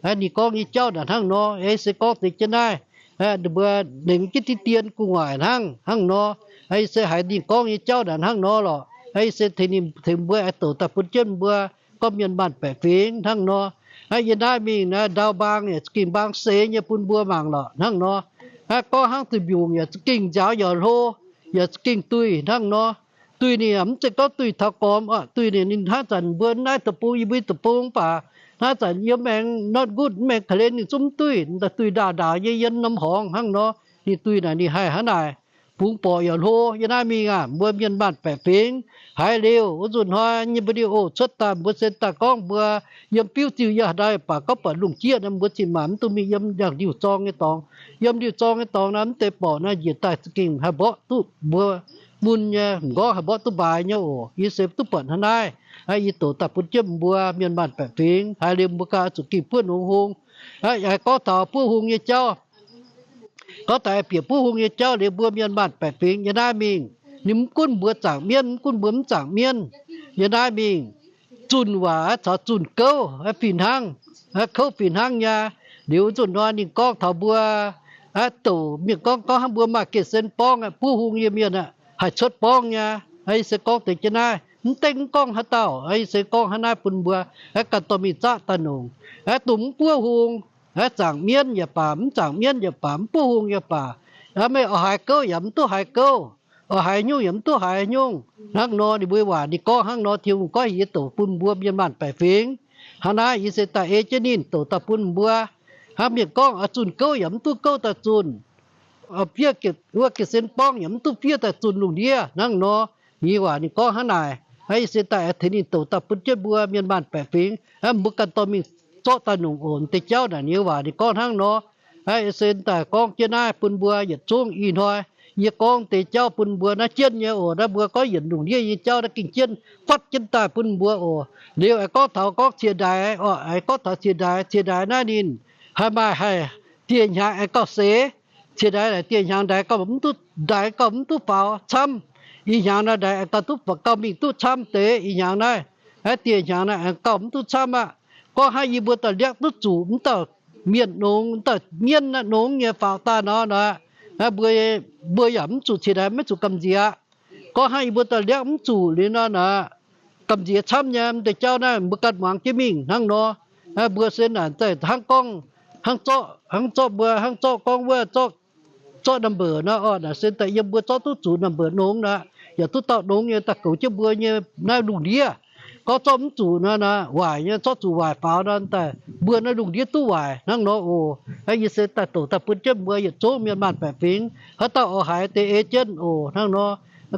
Aav, ninh gorngv nyei jauv naaic hnangv nor. Aav, yie se gorngv deix jienv naaiv, aav, ninh mbuo nengx jienv diqv dien gu'nguaaic hnangv, hnangv nor. Aav, yie se haiz ninh gorngv nyei jauv naaic hnangv nor lorqc. Aav, yie se tengx ninh, tengx mbuo aengx douc daaih bun jienv mbuo gorngv mienh maanh baeqc fingx hnangv nor. Aav, yie naaiv mingh naaiv ndau mbaang yaac za'gengh mbaang seix nyei bun mbuo mangc lorqc hnangv nor. Aav, gorngv hnangv zuqc mbiungc yaac za'gengh nziaaux yaac hlo, yaac za'gengh duih hnangv nor. Duih ninh yaac mv zeiz gorngv duih taux gormx, duih ninh, ninh hnangv zanc mbuo naaiv deic-bung, yie mbuo nyei deic-bung mv baac hnangv zanc yiem maengx nor nqutv maengx ka'hlen ninh zungv mv duih, daaih duih ndaauv ndaauv nyei yiem norm horngz hnangv nor. Ninh duih naaic ninh haih hnangv naaic, bungx borqc yaac hlo. Yie naaiv mingh aac, mbuo mienh maanh baeqc fingx haiz liuz wuov nzunc hnoi nyei mbuo liuz oc, cuotv daaih mbuo se daaih gorngv mbuo yiem biuv ziuh yiem haaix ndau baac gorngv buatc lungh jieqv nor mbuo cin-maanc mv dungx mingh yiem ndiangx-ndiuh zorng nyei dorngx. Yiem ndiuh zorng nyei dorngx naaiv mv deix borqc naaiv njiec daaih za'gengh haih mborqv duqv mbuo mun nyei, m'nqorngv haih mborqv duqv mbaaix nyei oc. Yie se duqv buatc hnangv naaiv. Aav, yie douc daaih bun jienv mbuo mienh maanh baeqc fingx haiz liuz mbuo ganh oix zuqc gengh buov nongx hung. Aav, yaac gorngv taux buov hung nyei jauv. Gorngv taux bieqc buov hung nyei jauv liuz mbuo mienh maanh baeqc fingx yiem naaiv mingh, ninh mv gunv mbuo zaangc mienv, mv gunv mbuo mv zaangc mienv, yiem naaiv mingh zunh waac caux zunh gouv fih hnangv, kouv fih hnangv nyei. Liuz nzunc hnoi ninh gorngv taux mbuo aav, douc mienh gorngv, gorngv hnangv mbuo maaih geh sen borngv aqv, buov hung nyei mienh aqv, haih cuotv borngv nyei. Aav, yie se gorngv deix jienv naaiv, mv dengv mv gorngv haaix dauh. Aav, yie se gorngv hnangv naaiv bun mbuo aav, ganh dorh mingh zaqv daaih nongc. Aav, dongh mv buov hung, aav, zaangc mienv yaac baac, mv zaangc mienv yaac baac, mv buov hung yaac baac, aav, meih oix haiz gouv yaac mv duqv haiz gouv, oix haiz nyungc yaac mv duqv haiz nyungc. Hnangv nor ninh mbuo waac ninh gorngv hnangv nor, Tin-Hungh gorngv heuc yie douc bun mbuo mienh maanh baeqc fingx. Hnangv naaiv yie se daaih ei jienv ninh douc daaih bun mbuo. Hnangv mienh gorngv oix zunh gouv yaac mv duqv gouv daaih zunh, fiev wuov geh sen borngv yaac mv duqv fiev daaih zunh lungh ndiev hnangv nor. Ninh waac ninh gorngv hnangv naaic. Aav, yie se daaih tengx ninh douc daaih bun jienv mbuo mienh maanh baeqc fingx, mbuo ganh dorh mingh zorqv daaih nongc oc. Deix jauv naaic ninh waac ninh gorngv hnangv nor. Aav, yie se daaih gorngv jienv naaiv bun mbuo yietc zungv ih hnoi. Yie gorngv deix jauv bun mbuo naaiv jienv nyei oc. Naaiv mbuo gorngv yietc lungh ndiev nyei jauv naaiv gengh jienv fatv jienv daaih bun mbuo oc. Liuz aengx gorngv taux gorngv cie ndaix oc, aengx gorngv taux cie ndaix. Cie ndaix naaiv ninh haih maaih haih dieh hnyangx aengx gauh seix. Cie ndaix naaic dieh hnyangx ndaix gauh mv duqv, ndaix gauh mv duqv faaux camv. Ih hnyangx naaiv ndaix aengx gauh duqv, gauh mingh duqv camv deix. Ih hnyangx naaiv, aav, dieh hnyangx naaiv aengx gauh mv duqv camv aqv. Gorngv hnangv yie mbuo daaih liakv duqv zuqc mv dauh mienh nongx, mv dauh mienv nongx nyei faaux daaih nor, mbuo, mbuo yaac mv zuqc cie ndaix maiv zuqc gamh nziex. Gorngv hnangv yie mbuo daaih liakv mv zuqc liuz nor, gamh nziex camv nyei. Mv deix jauv naaiv mbuo ganh muangx jienv mingh hnangv nor. Mbuo se naaic daaih hnangv gorngv, hnangv zorqv, hnangv zorqv mbuo hnangv zorqv gorngv wuov, zorqv number nor, orqv, naaic se daaih yiem mbuo zorqv duqv zuqc number nongx nor, yaac duqv dauh nongx nyei daaih goux jienv mbuo nyei naaiv lungh ndiev. Gorngv zorqv mv zuqc nor, waaic nyei, zorqv zuqc waaic faaux nor, daaih mbuo naaiv lungh ndiev duqv waaic hnangv nor oc. Yie se daaih douc daaih bun jienv mbuo yietc zungv mienh maanh baeqc fingx, haaix dauh oix haiz deix ei jienv oc hnangv nor.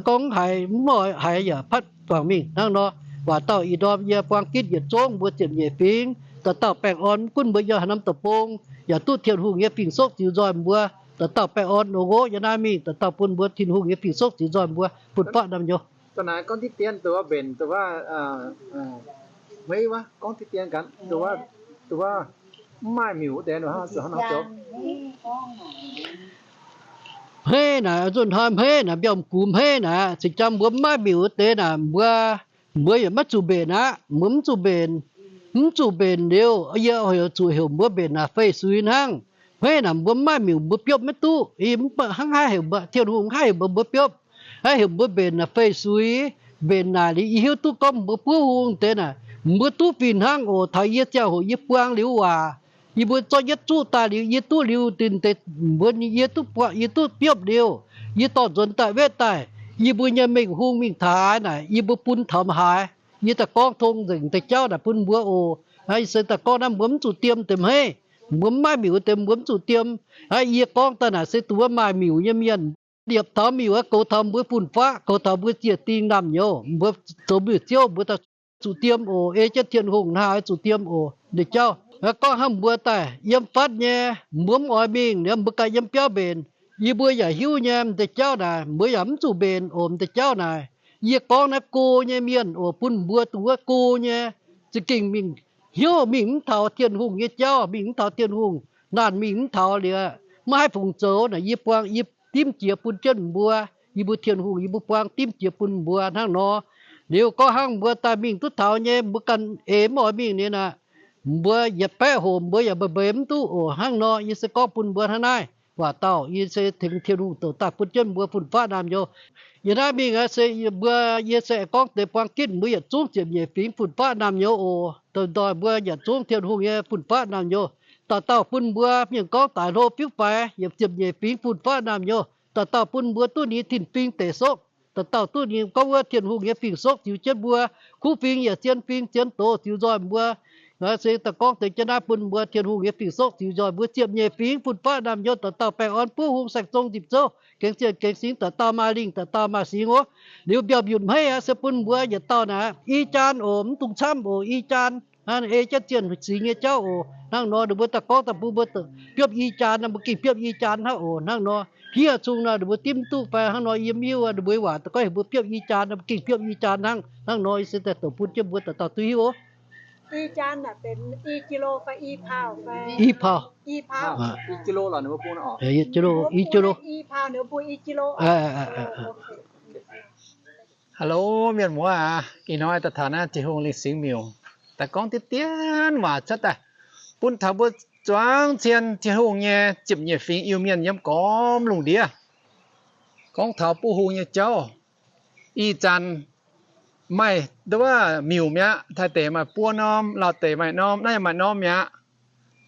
Gorngv mv haiz, mv oix haiz yaac patv guangc mingh hnangv nor. Waac dauh ih ndorm yie buang gitv yietc zungv mbuo ziepc nyeic fingx, dauh dauh baengh orn, mv gunv mbuo yiem haaix norm deic-bung, yaac duqv Tin-Hungh nyei fing-soqv ziux nzoih mbuo. Dauh dauh baengh orn nongx oc. Yiem naaiv mingh dauh dauh bun mbuo Tin-Hungh nyei fing-soqv ziux nzoih mbuo bun baqv norm nyouz. Hmeiv naaic, nzunc hnoi hmeiv naaic, mbiauz gux hmeiv naaic, cingx jang mbuo mv maaih miuc wuov deix naaic, mbuo, mbuo yaac maiv zuqc mbenc aqv. Mbuo mv zuqc mbenc, mv zuqc mbenc liuz, yie heuc zuqc heuc mbuo mbenc naaic fei suix hnangv. Hmeiv naaic mbuo mv maaih miuc mbuo biopv maiv duqv. Hnangv haih heuc mbuo, Tin-Hungh haih heuc mbuo, mbuo biopv. Haiv heuc mbuo mbenc naaic fei suix, mbenc naaic liuz yie hiuv duqv gorngv mbuo buov hung deix naaic, mbuo duqv fih hnangv oc. Taux yie ziangh hoc yie buang liuz waac, yie mbuo zorqv yietv zuqv daaih liuz, yie duqv liuz dinh deix mbuo yie duqv buatc, yie duqv biopv liuz, yie dorh nzuonx daaih wetv daaih, yie mbuo nyei mengh hung mingh taux haaix naaic, yie mbuo bun taux haaix. Yie daaih gorngv tong nzengc deix jauv naaic bun mbuo oc. Aa, yie se daaih gorngv naaiv mbuo mv zuqc diem deix hmeiv, mbuo mv maaih miuc deix mbuo mv zuqc diem. Aa, yie gorngv daaih naaic se dongh wuov maaih miuc nyei mienh liepc taux miuc aqv, goux taux mbuo fun-faqv, goux taux mbuo ziec ding naamh nyouz, mbuo zoux miuc-ziouv mbuo daaih zuqc diem oc. Ei jienv Tin-Hungh hnangv haaix zuqc diem oc. Ninh jauv gorngv hnangv mbuo daaih yiem fatv nyei, mbuo mv oix mingh, liuz mbuo ganh yiem biauv mbenc. Yie mbuo yaac hiuv nyei m'deix jauv naaic, mbuo yaac mv zuqc mbenc oc m'deix jauv naaic. Yie gorngv naaiv go nyei mienh oc, bun mbuo dongh wuov go nyei za'gengh mingh hnyouv mingh mv taux Tin-Hungh nyei jauv, mingh mv taux Tin-Hungh, naanh mingh mv taux liuz, maiv haih fungc zoux naaic. Yie buang yie dimv jiex bun jienv mbuo, yie mbuo Tin-Hungh yie mbuo buang dimv jiex bun mbuo hnangv nor. Liuz gorngv hnangv mbuo daaih mingh duqv taux nyei, mbuo ganh eix mv oix mingh nyei naaic, mbuo yietc baeqv hoc mbuo yaac mbeix mbeix mv duqv oc. Hnangv nor yie se gorngv bun mbuo hnangv naaiv. Waac dauh yie se tengx Tin-Hungh douc daaih bun jienv mbuo fun-faqv naamh nyouz. Yie naaiv mingh aqv se mbuo, yie se gorngv deix buang gitv mbuo yietc zungv ziepc nyeic fingx fun-faqv naamh nyouz oc. Douc ndoih mbuo yietc zungv Tin-Hungh nyei fun-faqv naamh nyouz, dauh dauh bun mbuo mienh gorngv daic hlo fiuv faix, yaac ziepc nyeic fingx fun-faqv naamh nyouz, dauh dauh bun mbuo duqv ni tin fing deic sokv, dauh dauh duqv ni gorngv wuov Tin-Hungh nyei fing-sokv ziux jienv mbuo. Kuv fing yaac zien fing zien doz ziux nzoih mbuo. Aa, se daaih gorngv deix jienv naaiv bun mbuo Tin-Hungh nyei fing-sokv ziux nzoih mbuo ziepc nyeic fingx fun-faqv naamh nyouz, dauh dauh baengh orn buov hung saeng zong nzipc zouv, gengx zienh gengx singx, dauh dauh maaih lingh dauh dauh maaih singx oc. Liuz mbiauh mbiutc hmeiv aqv se bun mbuo yietc dauh naaic i jaan oc, mv dungx camv oc, i jaan. Ei jienv zienh singx nyei jauv oc. Hnangv nor ninh mbuo daaih gorngv daaih bun mbuo biopv i jaan, mbuo gengh biopv i jaan hnangv oc. Hnangv nor hniev cung nor ninh mbuo dimv duqv fai hnangv nor yie mv hiuv. Ninh mbuo waac daaih gorngv heuc mbuo biopv i jaan, mbuo gengh biopv i jaan hnangv. Hnangv nor yie se daaih douc bun jienv mbuo dauh dauh duqv hiuv oc. I jaan naaic benx i jilo fai i pau fai? I pau. I pau. I jilo, i jilo. Hello, mienh muoz aac, ih hnoi daaih taux naaiv Tin-Hungh Lingh Singx Miuc, daaih gorngv deix dien waac cuotv daaih bun taux mbuo zuangx cien Tin-Hungh nyei ziepc nyeic fingx Iu-Mienh yiem gormx lungh ndiev. Gorngv taux buov hung nyei jauv, ih zanc maaih nduov miuc mi'aqv. Taiv deic maaih buo norm, Laauh deic maaih norm, naaiv yaac maaih norm mi'aqv.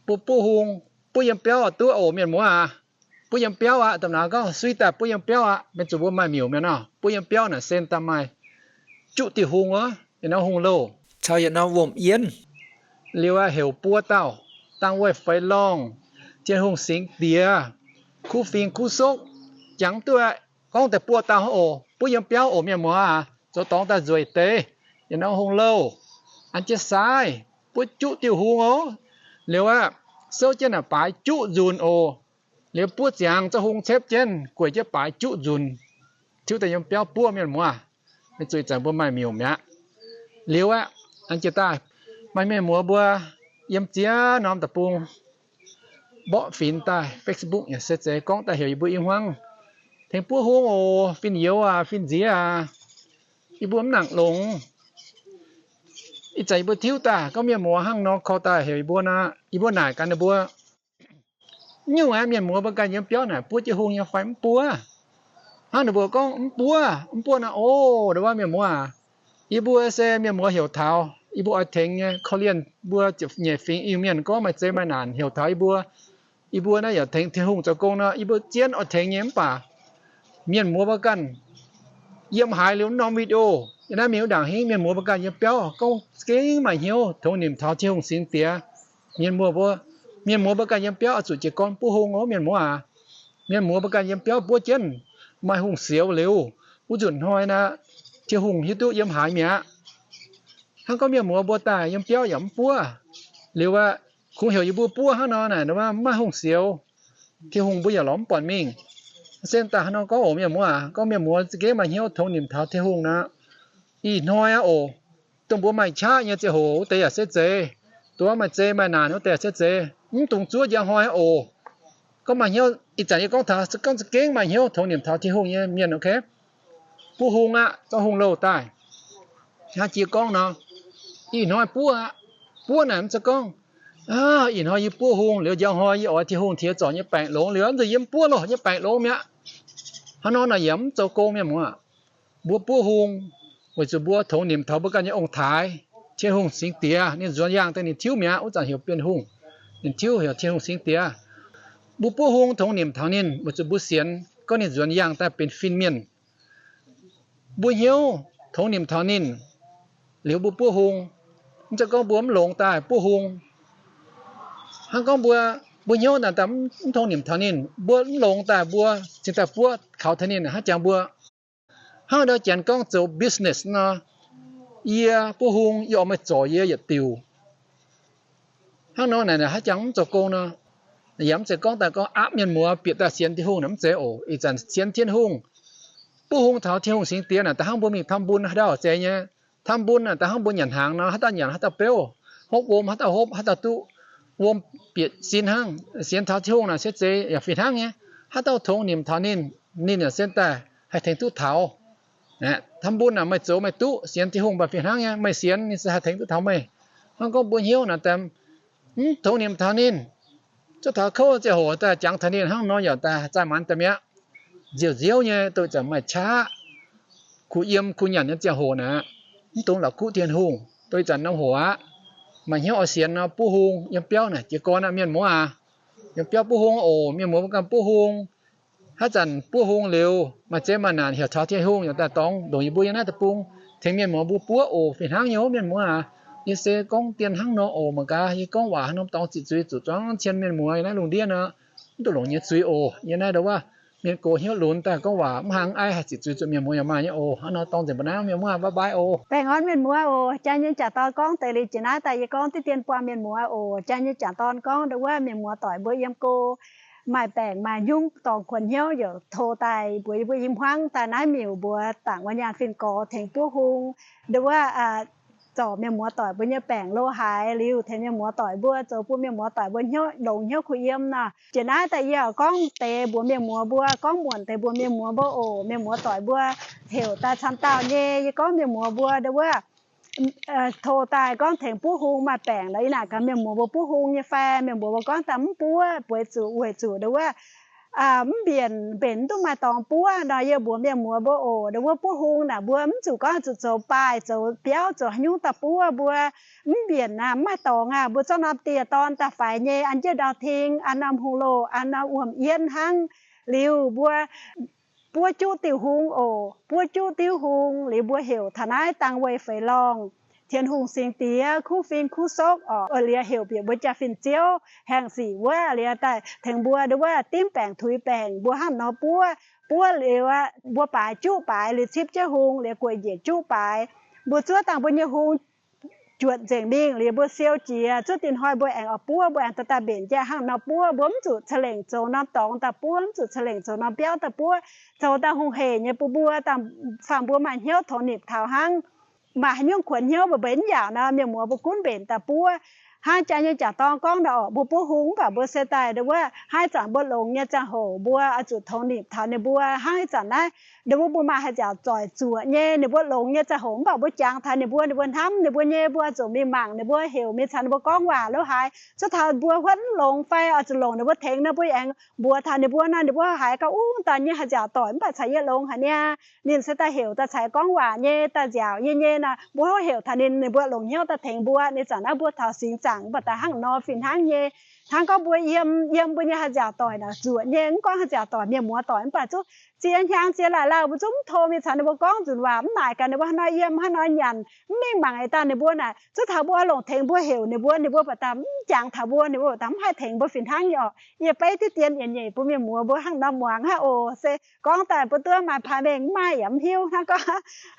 Buov, buov hung, buov yiem biauv duqv oc, mienh muoz aac. Buov yiem biauv aqv. Domh nauz gorngv suiv daaih buov yiem biauv aqv. Maiv zuqc mbuo maaih miuc mi'aqv nor. Buov yiem biauv naaic se daaih maaih juqv diuh hung wuov, yietc norm hungh louh caux yietc norm wuom-yienv. Liuz aqv, heuc buo dauh, dangh weih feix lorngh, Tin-Hungh singx diex, kuv fing kuv sokv, jangx duqv aqv. Gorngv deix buo dauh oc, buov yiem biauv oc, mienh muoz aac. Zoux dorngx daaih nzueic deix, yietc norm hungh louh, an jienv saaiv, buov juqv diuh hung oc. Liuz aqv, souv jienv naaic baaix juqv nzunc oc. Liuz buov ziangx zoux hung cepv jienv, gueic jienv baaix juqv nzunc, tiuv daaih yiem biauv buov, mienh muoz aac. Maiv zuqc ih zanc mbuo maaih miuc mi'aqv. Liuz aqv, an jienv daaih maaih mienh muoz mbuo yiem ziex norm deic-bung mborqv finx daaih Facebook yaac se zeiz gorngv daaih heuc yie mbuo i hmuangv tengx buov hung oc, fin-youz aac, fin-nziex aac, yie mbuo mv nangc longx. Ih zanc yie mbuo tiuv daaih gorngv mienh muoz hnangv nor korv daaih heuc yie mbuo nor, yie mbuo naaic gaax ninh mbuo, nyungc aeqv, mienh muoz mbuo ganh yiem biauv naaic buov jienv hung nyei fai mv buov? Hnangv ninh mbuo gorngv mv buov, mv buov nor, o, ndongc wuov mienh muoz aac, yie mbuo se mienh muoz heuc taux yie mbuo oix tengx nyei. Korv-lienh mbuo ziepc nyeic fingx Iu-Mienh gorngv maaih zei maaih naanc heuc taux yie mbuo, yie mbuo naaiv yaac tengx Tin-Hungh zoux gong nor, yie mbuo zien oix tengx nyei. Mv baac mienh muoz mbuo ganh yiem haaix liuz norm video, yiem naaiv mingh wuov ndaangc hingv mienh muoz mbuo ganh yiem biauv gorngv za'gengh maaih hnyouv tongx nimc taux Tin-Hungh singx diex. Mienh muoz mbuo, mienh muoz mbuo ganh yiem biauv oix zuqc jiez gorn buov hung oc, mienh muoz aac. Mienh muoz mbuo ganh yiem biauv buov jienv maaih hungh sioux liuz, wuov nzunc hnoi naaic Tin-Hungh hiuv duqv yiem haaix mi'aqv. Hnangv gorngv mienh muoz mbuo daaih yiem biauv yaac mv buov, liuz aqv, kungx heuc yie mbuo buov hnangv nor naaic, mv maaih hungh sioux, Tin-Hungh mbuo yaac lorz mv buatc mingh. Se daaih hnangv nor gorngv oc, mienh muoz aac, gorngv mienh muoz za'gengh maaih hnyouv tongx nimc taux Tin-Hungh nor, ih hnoi aqv oc, dongh mbuo maaih qaqv nyei ziangh hoc wuov deix yaac se zeiz, dongh maaih zei maaih naanc wuov deix yaac se zeiz, mv dungx zuov njang hnoi aqv oc. Gorngv maaih hnyouv, ih zanc yie gorngv taux, gorngv za'gengh maaih hnyouv tongx nimc taux Tin-Hungh nyei mienh, ok, buov hung aqv, zorqv hung louh daaih. Hnangv jiex gorngv nor, ih hnoi buov aqv. Buov naaic mv zeiz gorngv, ih hnoi yie buov hung liuz njang hnoi yie oix Tin-Hungh tiex zorc nyei baengc longx liuz, mv zeiz yie mv buov loh nyei baengc longx mi'aqv. Hnangv nor naaic yaac mv zoux gong, mienh muoz. Mbuo buov hung weic zuqc mbuo tongx nimc taux mbuo ganh nyei ong-taaix, Tin-Hungh Singx Diex. Ninh nzuonx yaangh daaih ninh tiuv mi'aqv, wuov zanc heuc Bienh Hungh. Ninh tiuv heuc Tin-Hungh Singx Diex. Mbuo buov hung tongx nimc taux ninh weic zuqc mbuo sienx gorngv ninh nzuonx yaangh daaih benx fin-mienh. Mbuo hnyouv tongx nimc taux ninh liuz mbuo buov hung. Mv zeiz gorngv mbuo mv longx daaih buov hung. Hnangv gorngv mbuo, mbuo hnyouv naaic daaih mv tongx nimc taux ninh, mbuo mv longx daaih mbuo cingx daaih buov kaux taux ninh hnangv jangx mbuo. Hnangv nor janx gorngv zoux business nor, yie buov hung, yie oix meih zorc yie yietc diuc. Hnangv nor naaic hnangv jangx mv zoux gong nor. Yaac mv zeiz gorngv daaih gorngv aapv mienh muoz bieqc daaih sienx Tin-Hungh naaic mv zeiz oc. Ih zanc sienx Tin-Hungh, buov hung taux Tin-Hungh Singx Diex naaic da'hnangv mbuo mingh ทำบุญ haaix dauh zeiz nyei. ทำบุญ naaic da'hnangv mbuo nyanc hnaangx nor, haaix dauh nyanc haaix dauh beuv, hopv wuom haaix dauh hopv, haaix dauh duqv wuom bieqc sin hnangv. Sienx taux Tin-Hungh naaic se zeiz yaac fih hnangv nyei. Haaix dauh tongx nimc taux ninh, ninh yaac se daaih haih tengx duqv taux. ทำบุญ naaic meih zoux meih duqv, sienx Tin-Hungh mv baac fih hnangv nyei, meih sienx ninh se haih tengx duqv taux meih. Hnangv gorngv mbuo hnyouv naaic daaih mv tongx nimc taux ninh, zuov taux kouv ziangh hoc daaih jangx taux ninh hnangv nor yaac daaih zaih maanz daaih mi'aqv. Nziouv nziouv nyei, dongh ih zanc maaih qaqv, kuh yiem kuh nyanc nyei ziangh hoc naaic, mv dungx la'kuqv Tin-Hungh. Dongh ih zanc norm hoc aqv, maaih hnyouv oix sienx nor buov hung yiem biauv naaic jiez gorn aqv, mienh muoz aac. Yiem biauv buov hung oc, mienh muoz mbuo ganh buov hung. Haaix zanc buov hung liuz maaih zeiv maaih naanc heuc taux Tin-Hungh yaac daaih dorngx ndongc yie mbuo yiem naaiv deic-bung tengx mienh muoz mbuo buov oc, fih hnangv nyei oc mienh muoz aac. Yie se gorngv dien hnangv nor oc, mangc gaax yie gorngv waac haaix norm dorngx ziqc zuiz zuqc zuangx cien mienh muoz yiem naaiv lungh ndiev nor, mv duqv longc nyei zuiz oc. Yie naaiv ndau wuov mienh gox hnyouv lunx daaih gorngv waac mv hlang aiv haih ziqc zuiz zuqc mienh muoz yaac maaih nyei oc. Hnangv nor dorngx nzengc mbuo naaiv mienh muoz, bye bye oc. Baengh orn mienh muoz oc, jaa nyei jangc dorn gorngv deix liuz jiex naaiv daaih yie gorngv diqv dien buangh mienh muoz oc. Jaa nyei jangc dorn gorngv ndau wuov mienh muoz doic mbuo yiem go maaih baengc maaih hnyungv dorngx kuonx hnyouv yaac tov daaih mbuox yie mbuo i hmuangv daaih naaiv miuc mbuox dangc wuov nyaanh fin-gorx tengx buov hung ndau wuov zorc mienh muoz doic mbuo nyei baengc lo haaix liuz tengx mienh muoz doic mbuo zoux bun mienh muoz doic mbuo hnyouv longx hnyouv kuh yiem nor. Jiex naaiv daaih yie oix gorngv deix mbuox mienh muoz mbuo, gorngv muonc deix mbuox mienh muoz mbuo oc. Mienh muoz doic mbuo heuc daaih camv dauh nyei, yie gorngv mienh muoz mbuo ndau wuov tov daaih gorngv tengx buov hung maaih baengc lorqc. Yie naaic gaax mienh muoz mbuo buov hung nyei fai, mienh muoz mbuo gorngv daaih mv buov, bueix zuqc weic zuqc ndau wuov mv mbienc, mbenc mv duqv maaih dorngx buov nor. Yie mbuox mienh muoz mbuo oc, ndau wuov buov hung naaic mbuo mv zuqc gorngv zuqc zoux baaih zoux biauv zoux haaix nyungc daaih buov, mbuo mv mbienc aqv, mv maaih dorngx aqv. Mbuo zorqv norm dieh dorn daaih faix nyei, an jienv ndau-ting, an norm hungh loh, an norm wuom-yienv hnangv. Liuz mbuo buov juqv diuh hung oc, buov juqv diuh hung liuz mbuo heuc taux naaiv dang weih feix lorngh, Tin-Hungh Singx Diex, kuv fing kuv sokv oc. Liuz heuc bieqc mbuo jaa-fin ziouv haengh sic wuov liuz daaih tengx mbuo ndau wuov dimv baengc tuix baengc. Mbuo hnangv nor buov, buov liuz mbuo baaix juqv baaix liuz cipv jienv hung liuz gueic njiec juqv baaix. Mbuo zuov dangh mbuo nyei hung juotc nzengc mingh liuz mbuo siou jiex, zuov dinh hnoi mbuo aengx oix buov, mbuo aengx daaih daaih mbenc jaa hnangv nor buov. Mbuo mv zuqc ca'lengc zoux norm dorngx daaih buov, mv zuqc ca'lengc zoux norm biauv daaih buov. Zoux daaih hungh heic nyei bun mbuo, dangh fangx mbuo maaih hnyouv tongx nipc taux hnangv. Maaih haaix nyungc kuonx hnyouv mbeix mv yaauc nor, mienh muoz mbuo gunv mbenc daaih buov. Hnangv jaa nyei jangc dorn gorngv nor, mbuo buov hung mv baac mbuo se daaih ndau wuov hnangv ih zanc mbuo longx nyei ziangh hoc mbuo oix zuqc tongx nipc taux ninh mbuo. Hnangv ih zanc naaiv ndau wuov mbuo maaih haaix nziaauc zoic zuoqc nyei, ninh mbuo longx nyei ziangh hoc mv baac mbuo jangx taux ninh mbuo, ninh mbuo hnamv ninh mbuo nyei, mbuo oix zuqc mingh mangc ninh mbuo, heuc mingh caux ninh mbuo gorngv waac lo haaix. Cuotv taux mbuo huotv mv longx fai oix zuqc longc ninh mbuo tengx nor, mbuo aengx mbuox taux ninh mbuo nor, ninh mbuo haiz gauh ungv dauh nyei haaix nziaauc doic mv baac caux yie longx haic niaa. Ninh se daaih heuc daaih caux gorngv waac nyei, daaih nziaauc yie nyei nor, mbuo heuc taux ninh, ninh mbuo longc hnyouv daaih tengx mbuo. Ninh zanc naaiv mbuo taux singx zaangc mv baac daaih hnangv nor fih hnangv nyei. Hnangv gorngv mbuo yiem, yiem mbuo nyei haaix nziaauc doic naaic zuoqc nyei, mv gorngv haaix nziaauc doic, mienh muoz doic mv baac zungv ziex hnyangx ziex laaih lauh mbuo zungv mv tov mingh caux ninh mbuo gorngv nzunc waac, mv naaic gaax ninh mbuo haaix nor yiem, haaix nor nyanc, mv mingh mangc eix daaih ninh mbuo naaic. Cuotv taux mbuo longc tengx mbuo heuc ninh mbuo, ninh mbuo baac daaih mv jangx taux mbuo, ninh mbuo baac daaih mv haih tengx mbuo fih hnangv nyei orqc. Yie beiv diqv dien yietc nyeic bun mienh muoz mbuo hnangv nor muangx hnangv oc. Se gorngv daaih mbuo duqv maaih pai mengh mv maaih yaac mv hiuv hnangv gorngv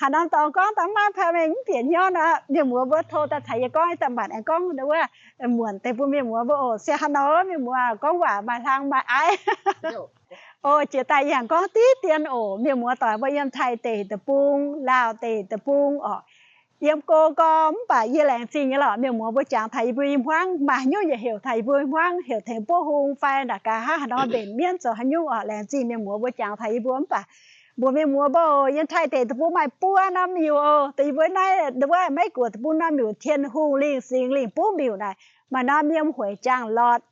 haaix norm dorngx gorngv daaih mv maaih pai mengh mv bieqc hnyouv nor, mienh muoz mbuo tov daaih caux yie gorngv, ih zanc mbatc aengx gorngv wuov muonc deix bun mienh muoz mbuo oc. Se haaix nor mienh muoz gorngv waac maaih hlang maaih aiv. Oc, jiex daaih yie aengx gorngv diqv dien oc. Mienh muoz doic mbuo yiem Taiv deic deic-bung, Laauv deic deic-bung oc. Yiem go gorngv mv baac yie laengz zingh nyei lorqc. Mienh muoz mbuo jangx taux yie mbuo i hmuangv, maaih haaix nyungc yaac heuc taux yie mbuo i hmuangv, heuc tengx buov hung fai naaic gaax hnangv haaix nor mbenc mienv zoux haaix nyungc oc. Laengz zingh mienh muoz mbuo jangx taux yie mbuo mv baac mbuox mienh muoz mbuo oc, yiem Taiv deic deic-bung maaih buo norm miuc oc. Deix yie mbuo naaiv ndau wuov Meiv Guoqv deic-bung norm miuc, Tin-Hungh, Lingh Singx, Lingh Buv miuc naaic, maaih norm yiem Hueic Jaang Lortc,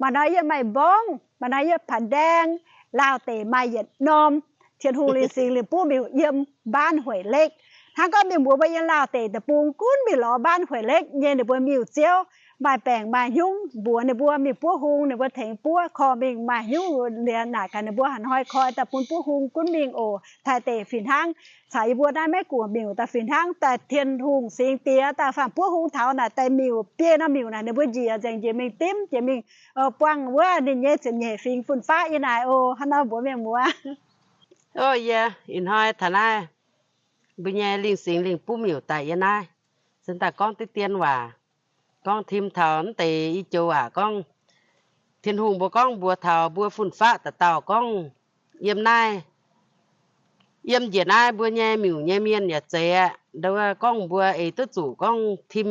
maaih norm yiem Maiv Mbong, maaih norm yiem Pan Ndaeng. Laauv deic maaih yietc norm. Tin-Hungh lingh singx lingh buv miuc yiem บ้านห้วยเหล็ก. Hnangv gorngv mienh muoz mbuo yiem Laauh deic deic-bung gunv mingh lorz บ้านห้วยเหล็ก nyei ninh mbuo miuc-ziouv maaih baengc maaih hnyungv mbuox ninh mbuo mingh buov hung, ninh mbuo tengx buov korv mingh maaih hnyungv liuz naaic gaax ninh mbuo haaix hnoi koi daaih bun buov hung gunv mingh oc. Taaih deic fih hnangv, caux yie mbuo naaiv Meiv Guoqv miuc daaih fih hnangv, daaih Tin-Hungh singx diex daaih faanh buov hung taux naaic daaih miuc biei norm miuc naaic ninh mbuo njiec nzengc jiex mingh dimv jiex mingh buangh wuov ninh nyei ziepc nyeic fingx fun-faqv yiem naaic oc. Hnangv nor mbuox mienh muoz. Yie ih hnoi taux naaiv mbuo nyei lingh singx lingh buv miuc daaih yiem naaiv, se daaih gorngv diqv dien waac, gorngv tim taux naaiv deix i joux waac gorngv Tin-Hungh mbuo gorngv mbuox taux mbuo fun-faqv dauh dauh gorngv yiem naaiv, yiem njiec naaiv mbuo nyei miuc nyei mienh yaac zeiz aqv. Nduov gorngv mbuo eix duqv zuqc gorngv tim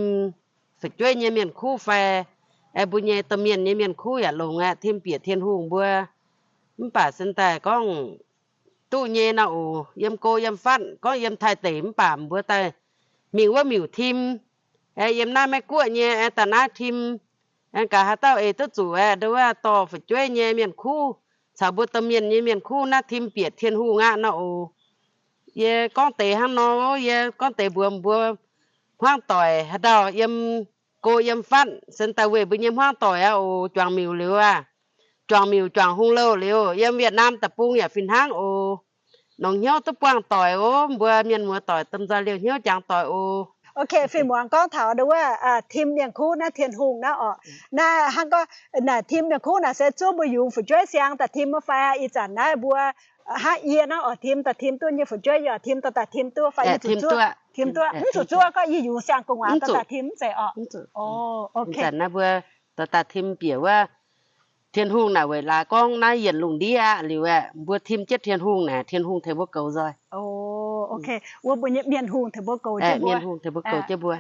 fu'jueiv nyei mienh kuv fai mbuo nyei domh mienh nyei mienh kuv yaac longx aqv, tim bieqc Tin-Hungh mbuo. Mv baac se daaih gorngv duqv nyei nor oc, yiem go yiem fatv, gorngv yiem Taiv deic mv baac mbuo daaih mingh wuov miuc tim, aengx yiem naaiv Meiv Guoqv nyei aengx daaih naaiv tim, aengx gaax haaix dauh eix duqv zuqc aeqv, nduov dorh fu'jueiv nyei mienh kuv caux mbuo domh mienh nyei mienh kuv naaiv tim bieqc Tin-Hungh aqv nor oc. Yie gorngv deix hnangv nor, yie gorngv deix mbuox mbuo hmuangv doic haaix dauh yiem go yiem fatv, se daaih weic mbuo nyei hmuangv doic aqv oc, juangc miuc liuz aqv, juangc miuc juangc hung louh liuz, yiem Việt Nam deic-bung yaac fih hnangv oc. Longc hnyouv duqv buangh doic oc, mbuo mienh muoz doic domh nzoih liouh hnyouv jangx doic oc. Ok, fih muangx gorngv taux nduov tim mienh kuv naaiv Tin-Hungh naaiv oc. Naaiv hnangv gorngv naaic tim mienh kuv naaic se zuov mbuo yungz fu'jueiv siang daaih tim wuov fai ih zanc naaiv mbuo hnangv yie naaiv oc, tim daaih tim duqv nyei fu'jueiv yaac tim daaih daaih tim duqv fai tim duqv, mv zuqc zuov gorngv yie yungz siang gu'nguaaz daaih tim mv zeiz oc. Ih zanc naaiv mbuo daaih tim bieqc wuov Tin-Hungh naaic weic laaix gorngv naaiv yienc lungh ndiev aqv liuz aeqv, mbuo tim jienv Tin-Hungh naaic, Tin-Hungh tengx mbuo goux nzoih. Ok, wuov mbuo nyei Mienh hungh tengx mbuo goux jienv mbuo. Mienh hungh tengx mbuo goux jienv mbuo.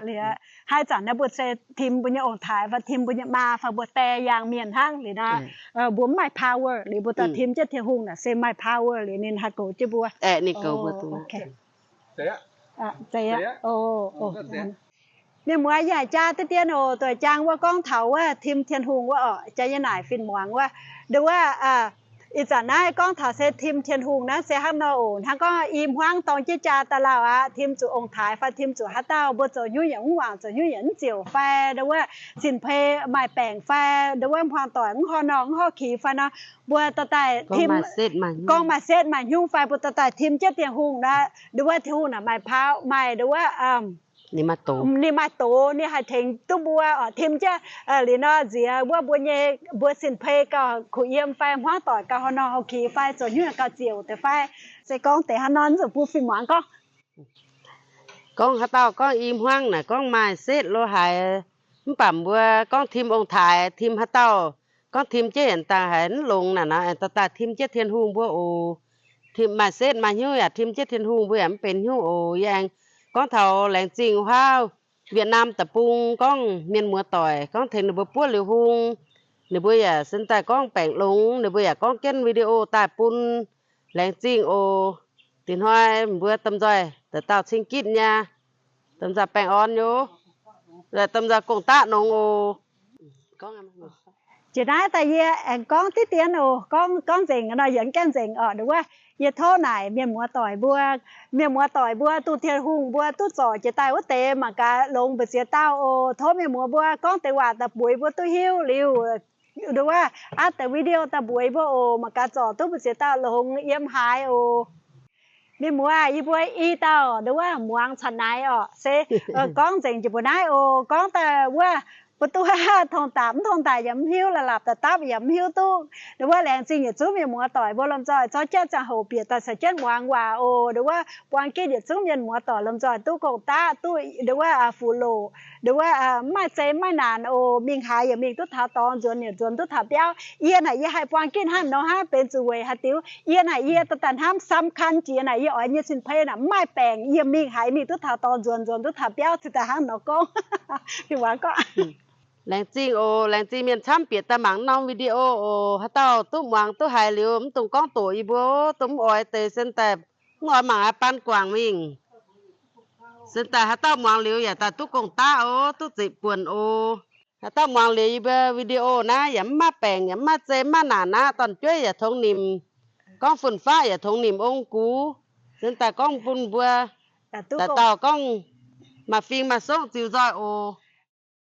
Haaix zanc naaiv mbuo se tim mbuo nyei ong-taaix fai tim mbuo nyei maa fai mbuo die yaangh mienh hnangv liuz naaiv, mbuo mv maaih power liuz mbuo daaih tim jienv Tin-Hungh naaic se maaih power liuz ninh haih goux jienv mbuo. Ninh goux mbuo duqv. Mienh muoz, yie haiz jaa diqv dien oc, doic jaang wuov gorngv taux wuov tim Tin-Hungh wuov oc, jaa yie naaic fin-muangx wuov, nduov wuov, ih zanc naaiv gorngv taux se tim Tin-Hungh naaiv se hnangv nor oc. Hnangv gorngv i hmuangv dorng jienv jaa daaih lauh aqv, tim zuqc ong-taaix fai tim zuqc haaix dauh mbuo zoux hnyouv yaac mv wangc, zoux hnyouv yaac mv ziouc fai nduov wuov sin-peix maaih baengc fai nduov wuov hmuangv doic mv horh norh mv horh kix fai nor, mbuo dorh daaih tim gorngv maaih setv maaih hnyungv fai mbuo dorh daaih tim jienv Tin-Hungh naaiv, nduov wuov Tin-Hungh naaic maaih power, maaih nduov wuov ninh maaih doz, ninh haih tengx duqv mbuo oc. Tim jienv liuz nor nziex wuov mbuo nyei mbuo sin-peix gauh kuh yiem fai hmuangv doic gauh horh norh horh kix fai zoux hnyouv gauh ziouc deix fai. Se gorngv deix hnangv nor zuqc bun fin-muangx gorngv. Gorngv haaix dauh gorngv i hmuangv naaic gorngv maaih setv lo haaix, mv baac mbuo gorngv tim ong-taaix tim haaix dauh gorngv tim jienv yienc dangh haiz mv longx naaic nor, aengx dorh daaih tim jienv Tin-Hungh mbuo oc. Tim maaih setv maaih hnyouv yaac tim jienv Tin-Hungh mbuo yaac mv benx hnyouv oc. Yie aengx gorngv taux laengz zingh huaav Việt Nam deic-bung gorngv mienh muoz doic gorngv tengx ninh mbuo buov liuz hung, ninh mbuo yaac sin daaih gorngv baengc longx, ninh mbuo yaac gorngv jienv video daaih bun. Laengz zingh oc. Dingc hnoi mbuo domh nzoih daaih dauh cing gitv nyei, domh nzoih baengh orn nyei, domh nzoih gong-daqv nongx oc. Jiex naaiv daaih yie aengx gorngv diqv dien oc, gorngv, gorngv nzengc nor yienx gaengh nzengc oc. Nduov wuov, yie tov naaic mienh muoz doic mbuo, mienh muoz doic mbuo, duqv Tin-Hungh mbuo duqv zorc jiex daaih wuov deix mangc gaax longx mbu'ziex dauh oc. Tov mienh muoz mbuo gorngv deix waac daaih bueix mbuo duqv hiuv liuz, nduov wuov, aav deix video daaih mbueix mbuo oc. Mangc gaax zorc duqv mbu'ziex dauh longx yiem haaix oc. Mienh muoz, yie mbuo i dauh nduov wuov muangx caux naaiv oc, se gorngv nzengc jiex mbuo naaiv oc. Gorngv daaih wuov mbuo duqv tong daaih mv tong daaih yaac mv hiuv, la'lapc daaih dapv yaac mv hiuv duqv. Nduov wuov, laengz zingh yietc zungv mienh muoz doic mbuo lomh nzoih zorqv jienv ziangh hoc bieqc daaih caux jienv muangx waac oc. Nduov wuov, buang gitv yietc zungv mienh muoz doic lomh nzoih duqv gong-daqv, duqv nduov wuov fuqv loc, nduov wuov mv maaih zei mv maaih naanc oc. Mingh haaix yaac mingh duqv taux dorngx, nzuonx yaac nzuonx duqv taux biauv. Yie naaic yie haih buang gitv hnangv nor hnangv benx zuqc weic haaix diuc? Yie naaic yie daaih daaih hnamv สำคัญ jiex naaic yie oix nyei sin-peix naaic mv maaih baengc, yie mingh haaix mingh duqv taux dorngx, nzuonx nzuonx duqv taux biauv, cingx daaih hnangv nor gorngv. Fih muangx gorngv. Laengz zingh oc, laengz zingh mienh camv bieqc daaih mangc norm video oc. Haaix dauh duqv muangx duqv haiz liuz mv dungx gorngv doqc yie mbuo, dongh mv oix deix sin daaih, mv oix mangc haaix baan guangc mingh. Sin daaih haaix dauh muangx liuz yaac daaih duqv gong-daqv oc, duqv zeiv buonc oc. Haaix dauh muangx liuz yie mbuo video naaiv yaac mv maaih baengc yaac mv maaih zei mv maaih naanc aqv, dorn-jueiv yaac tongx nimc. gorngv fun-faqv yaac tongx nimc ong gux. Zien daaih gorngv bun mbuo dauh dauh gorngv maaih fing maaih songv ziux nzoih oc.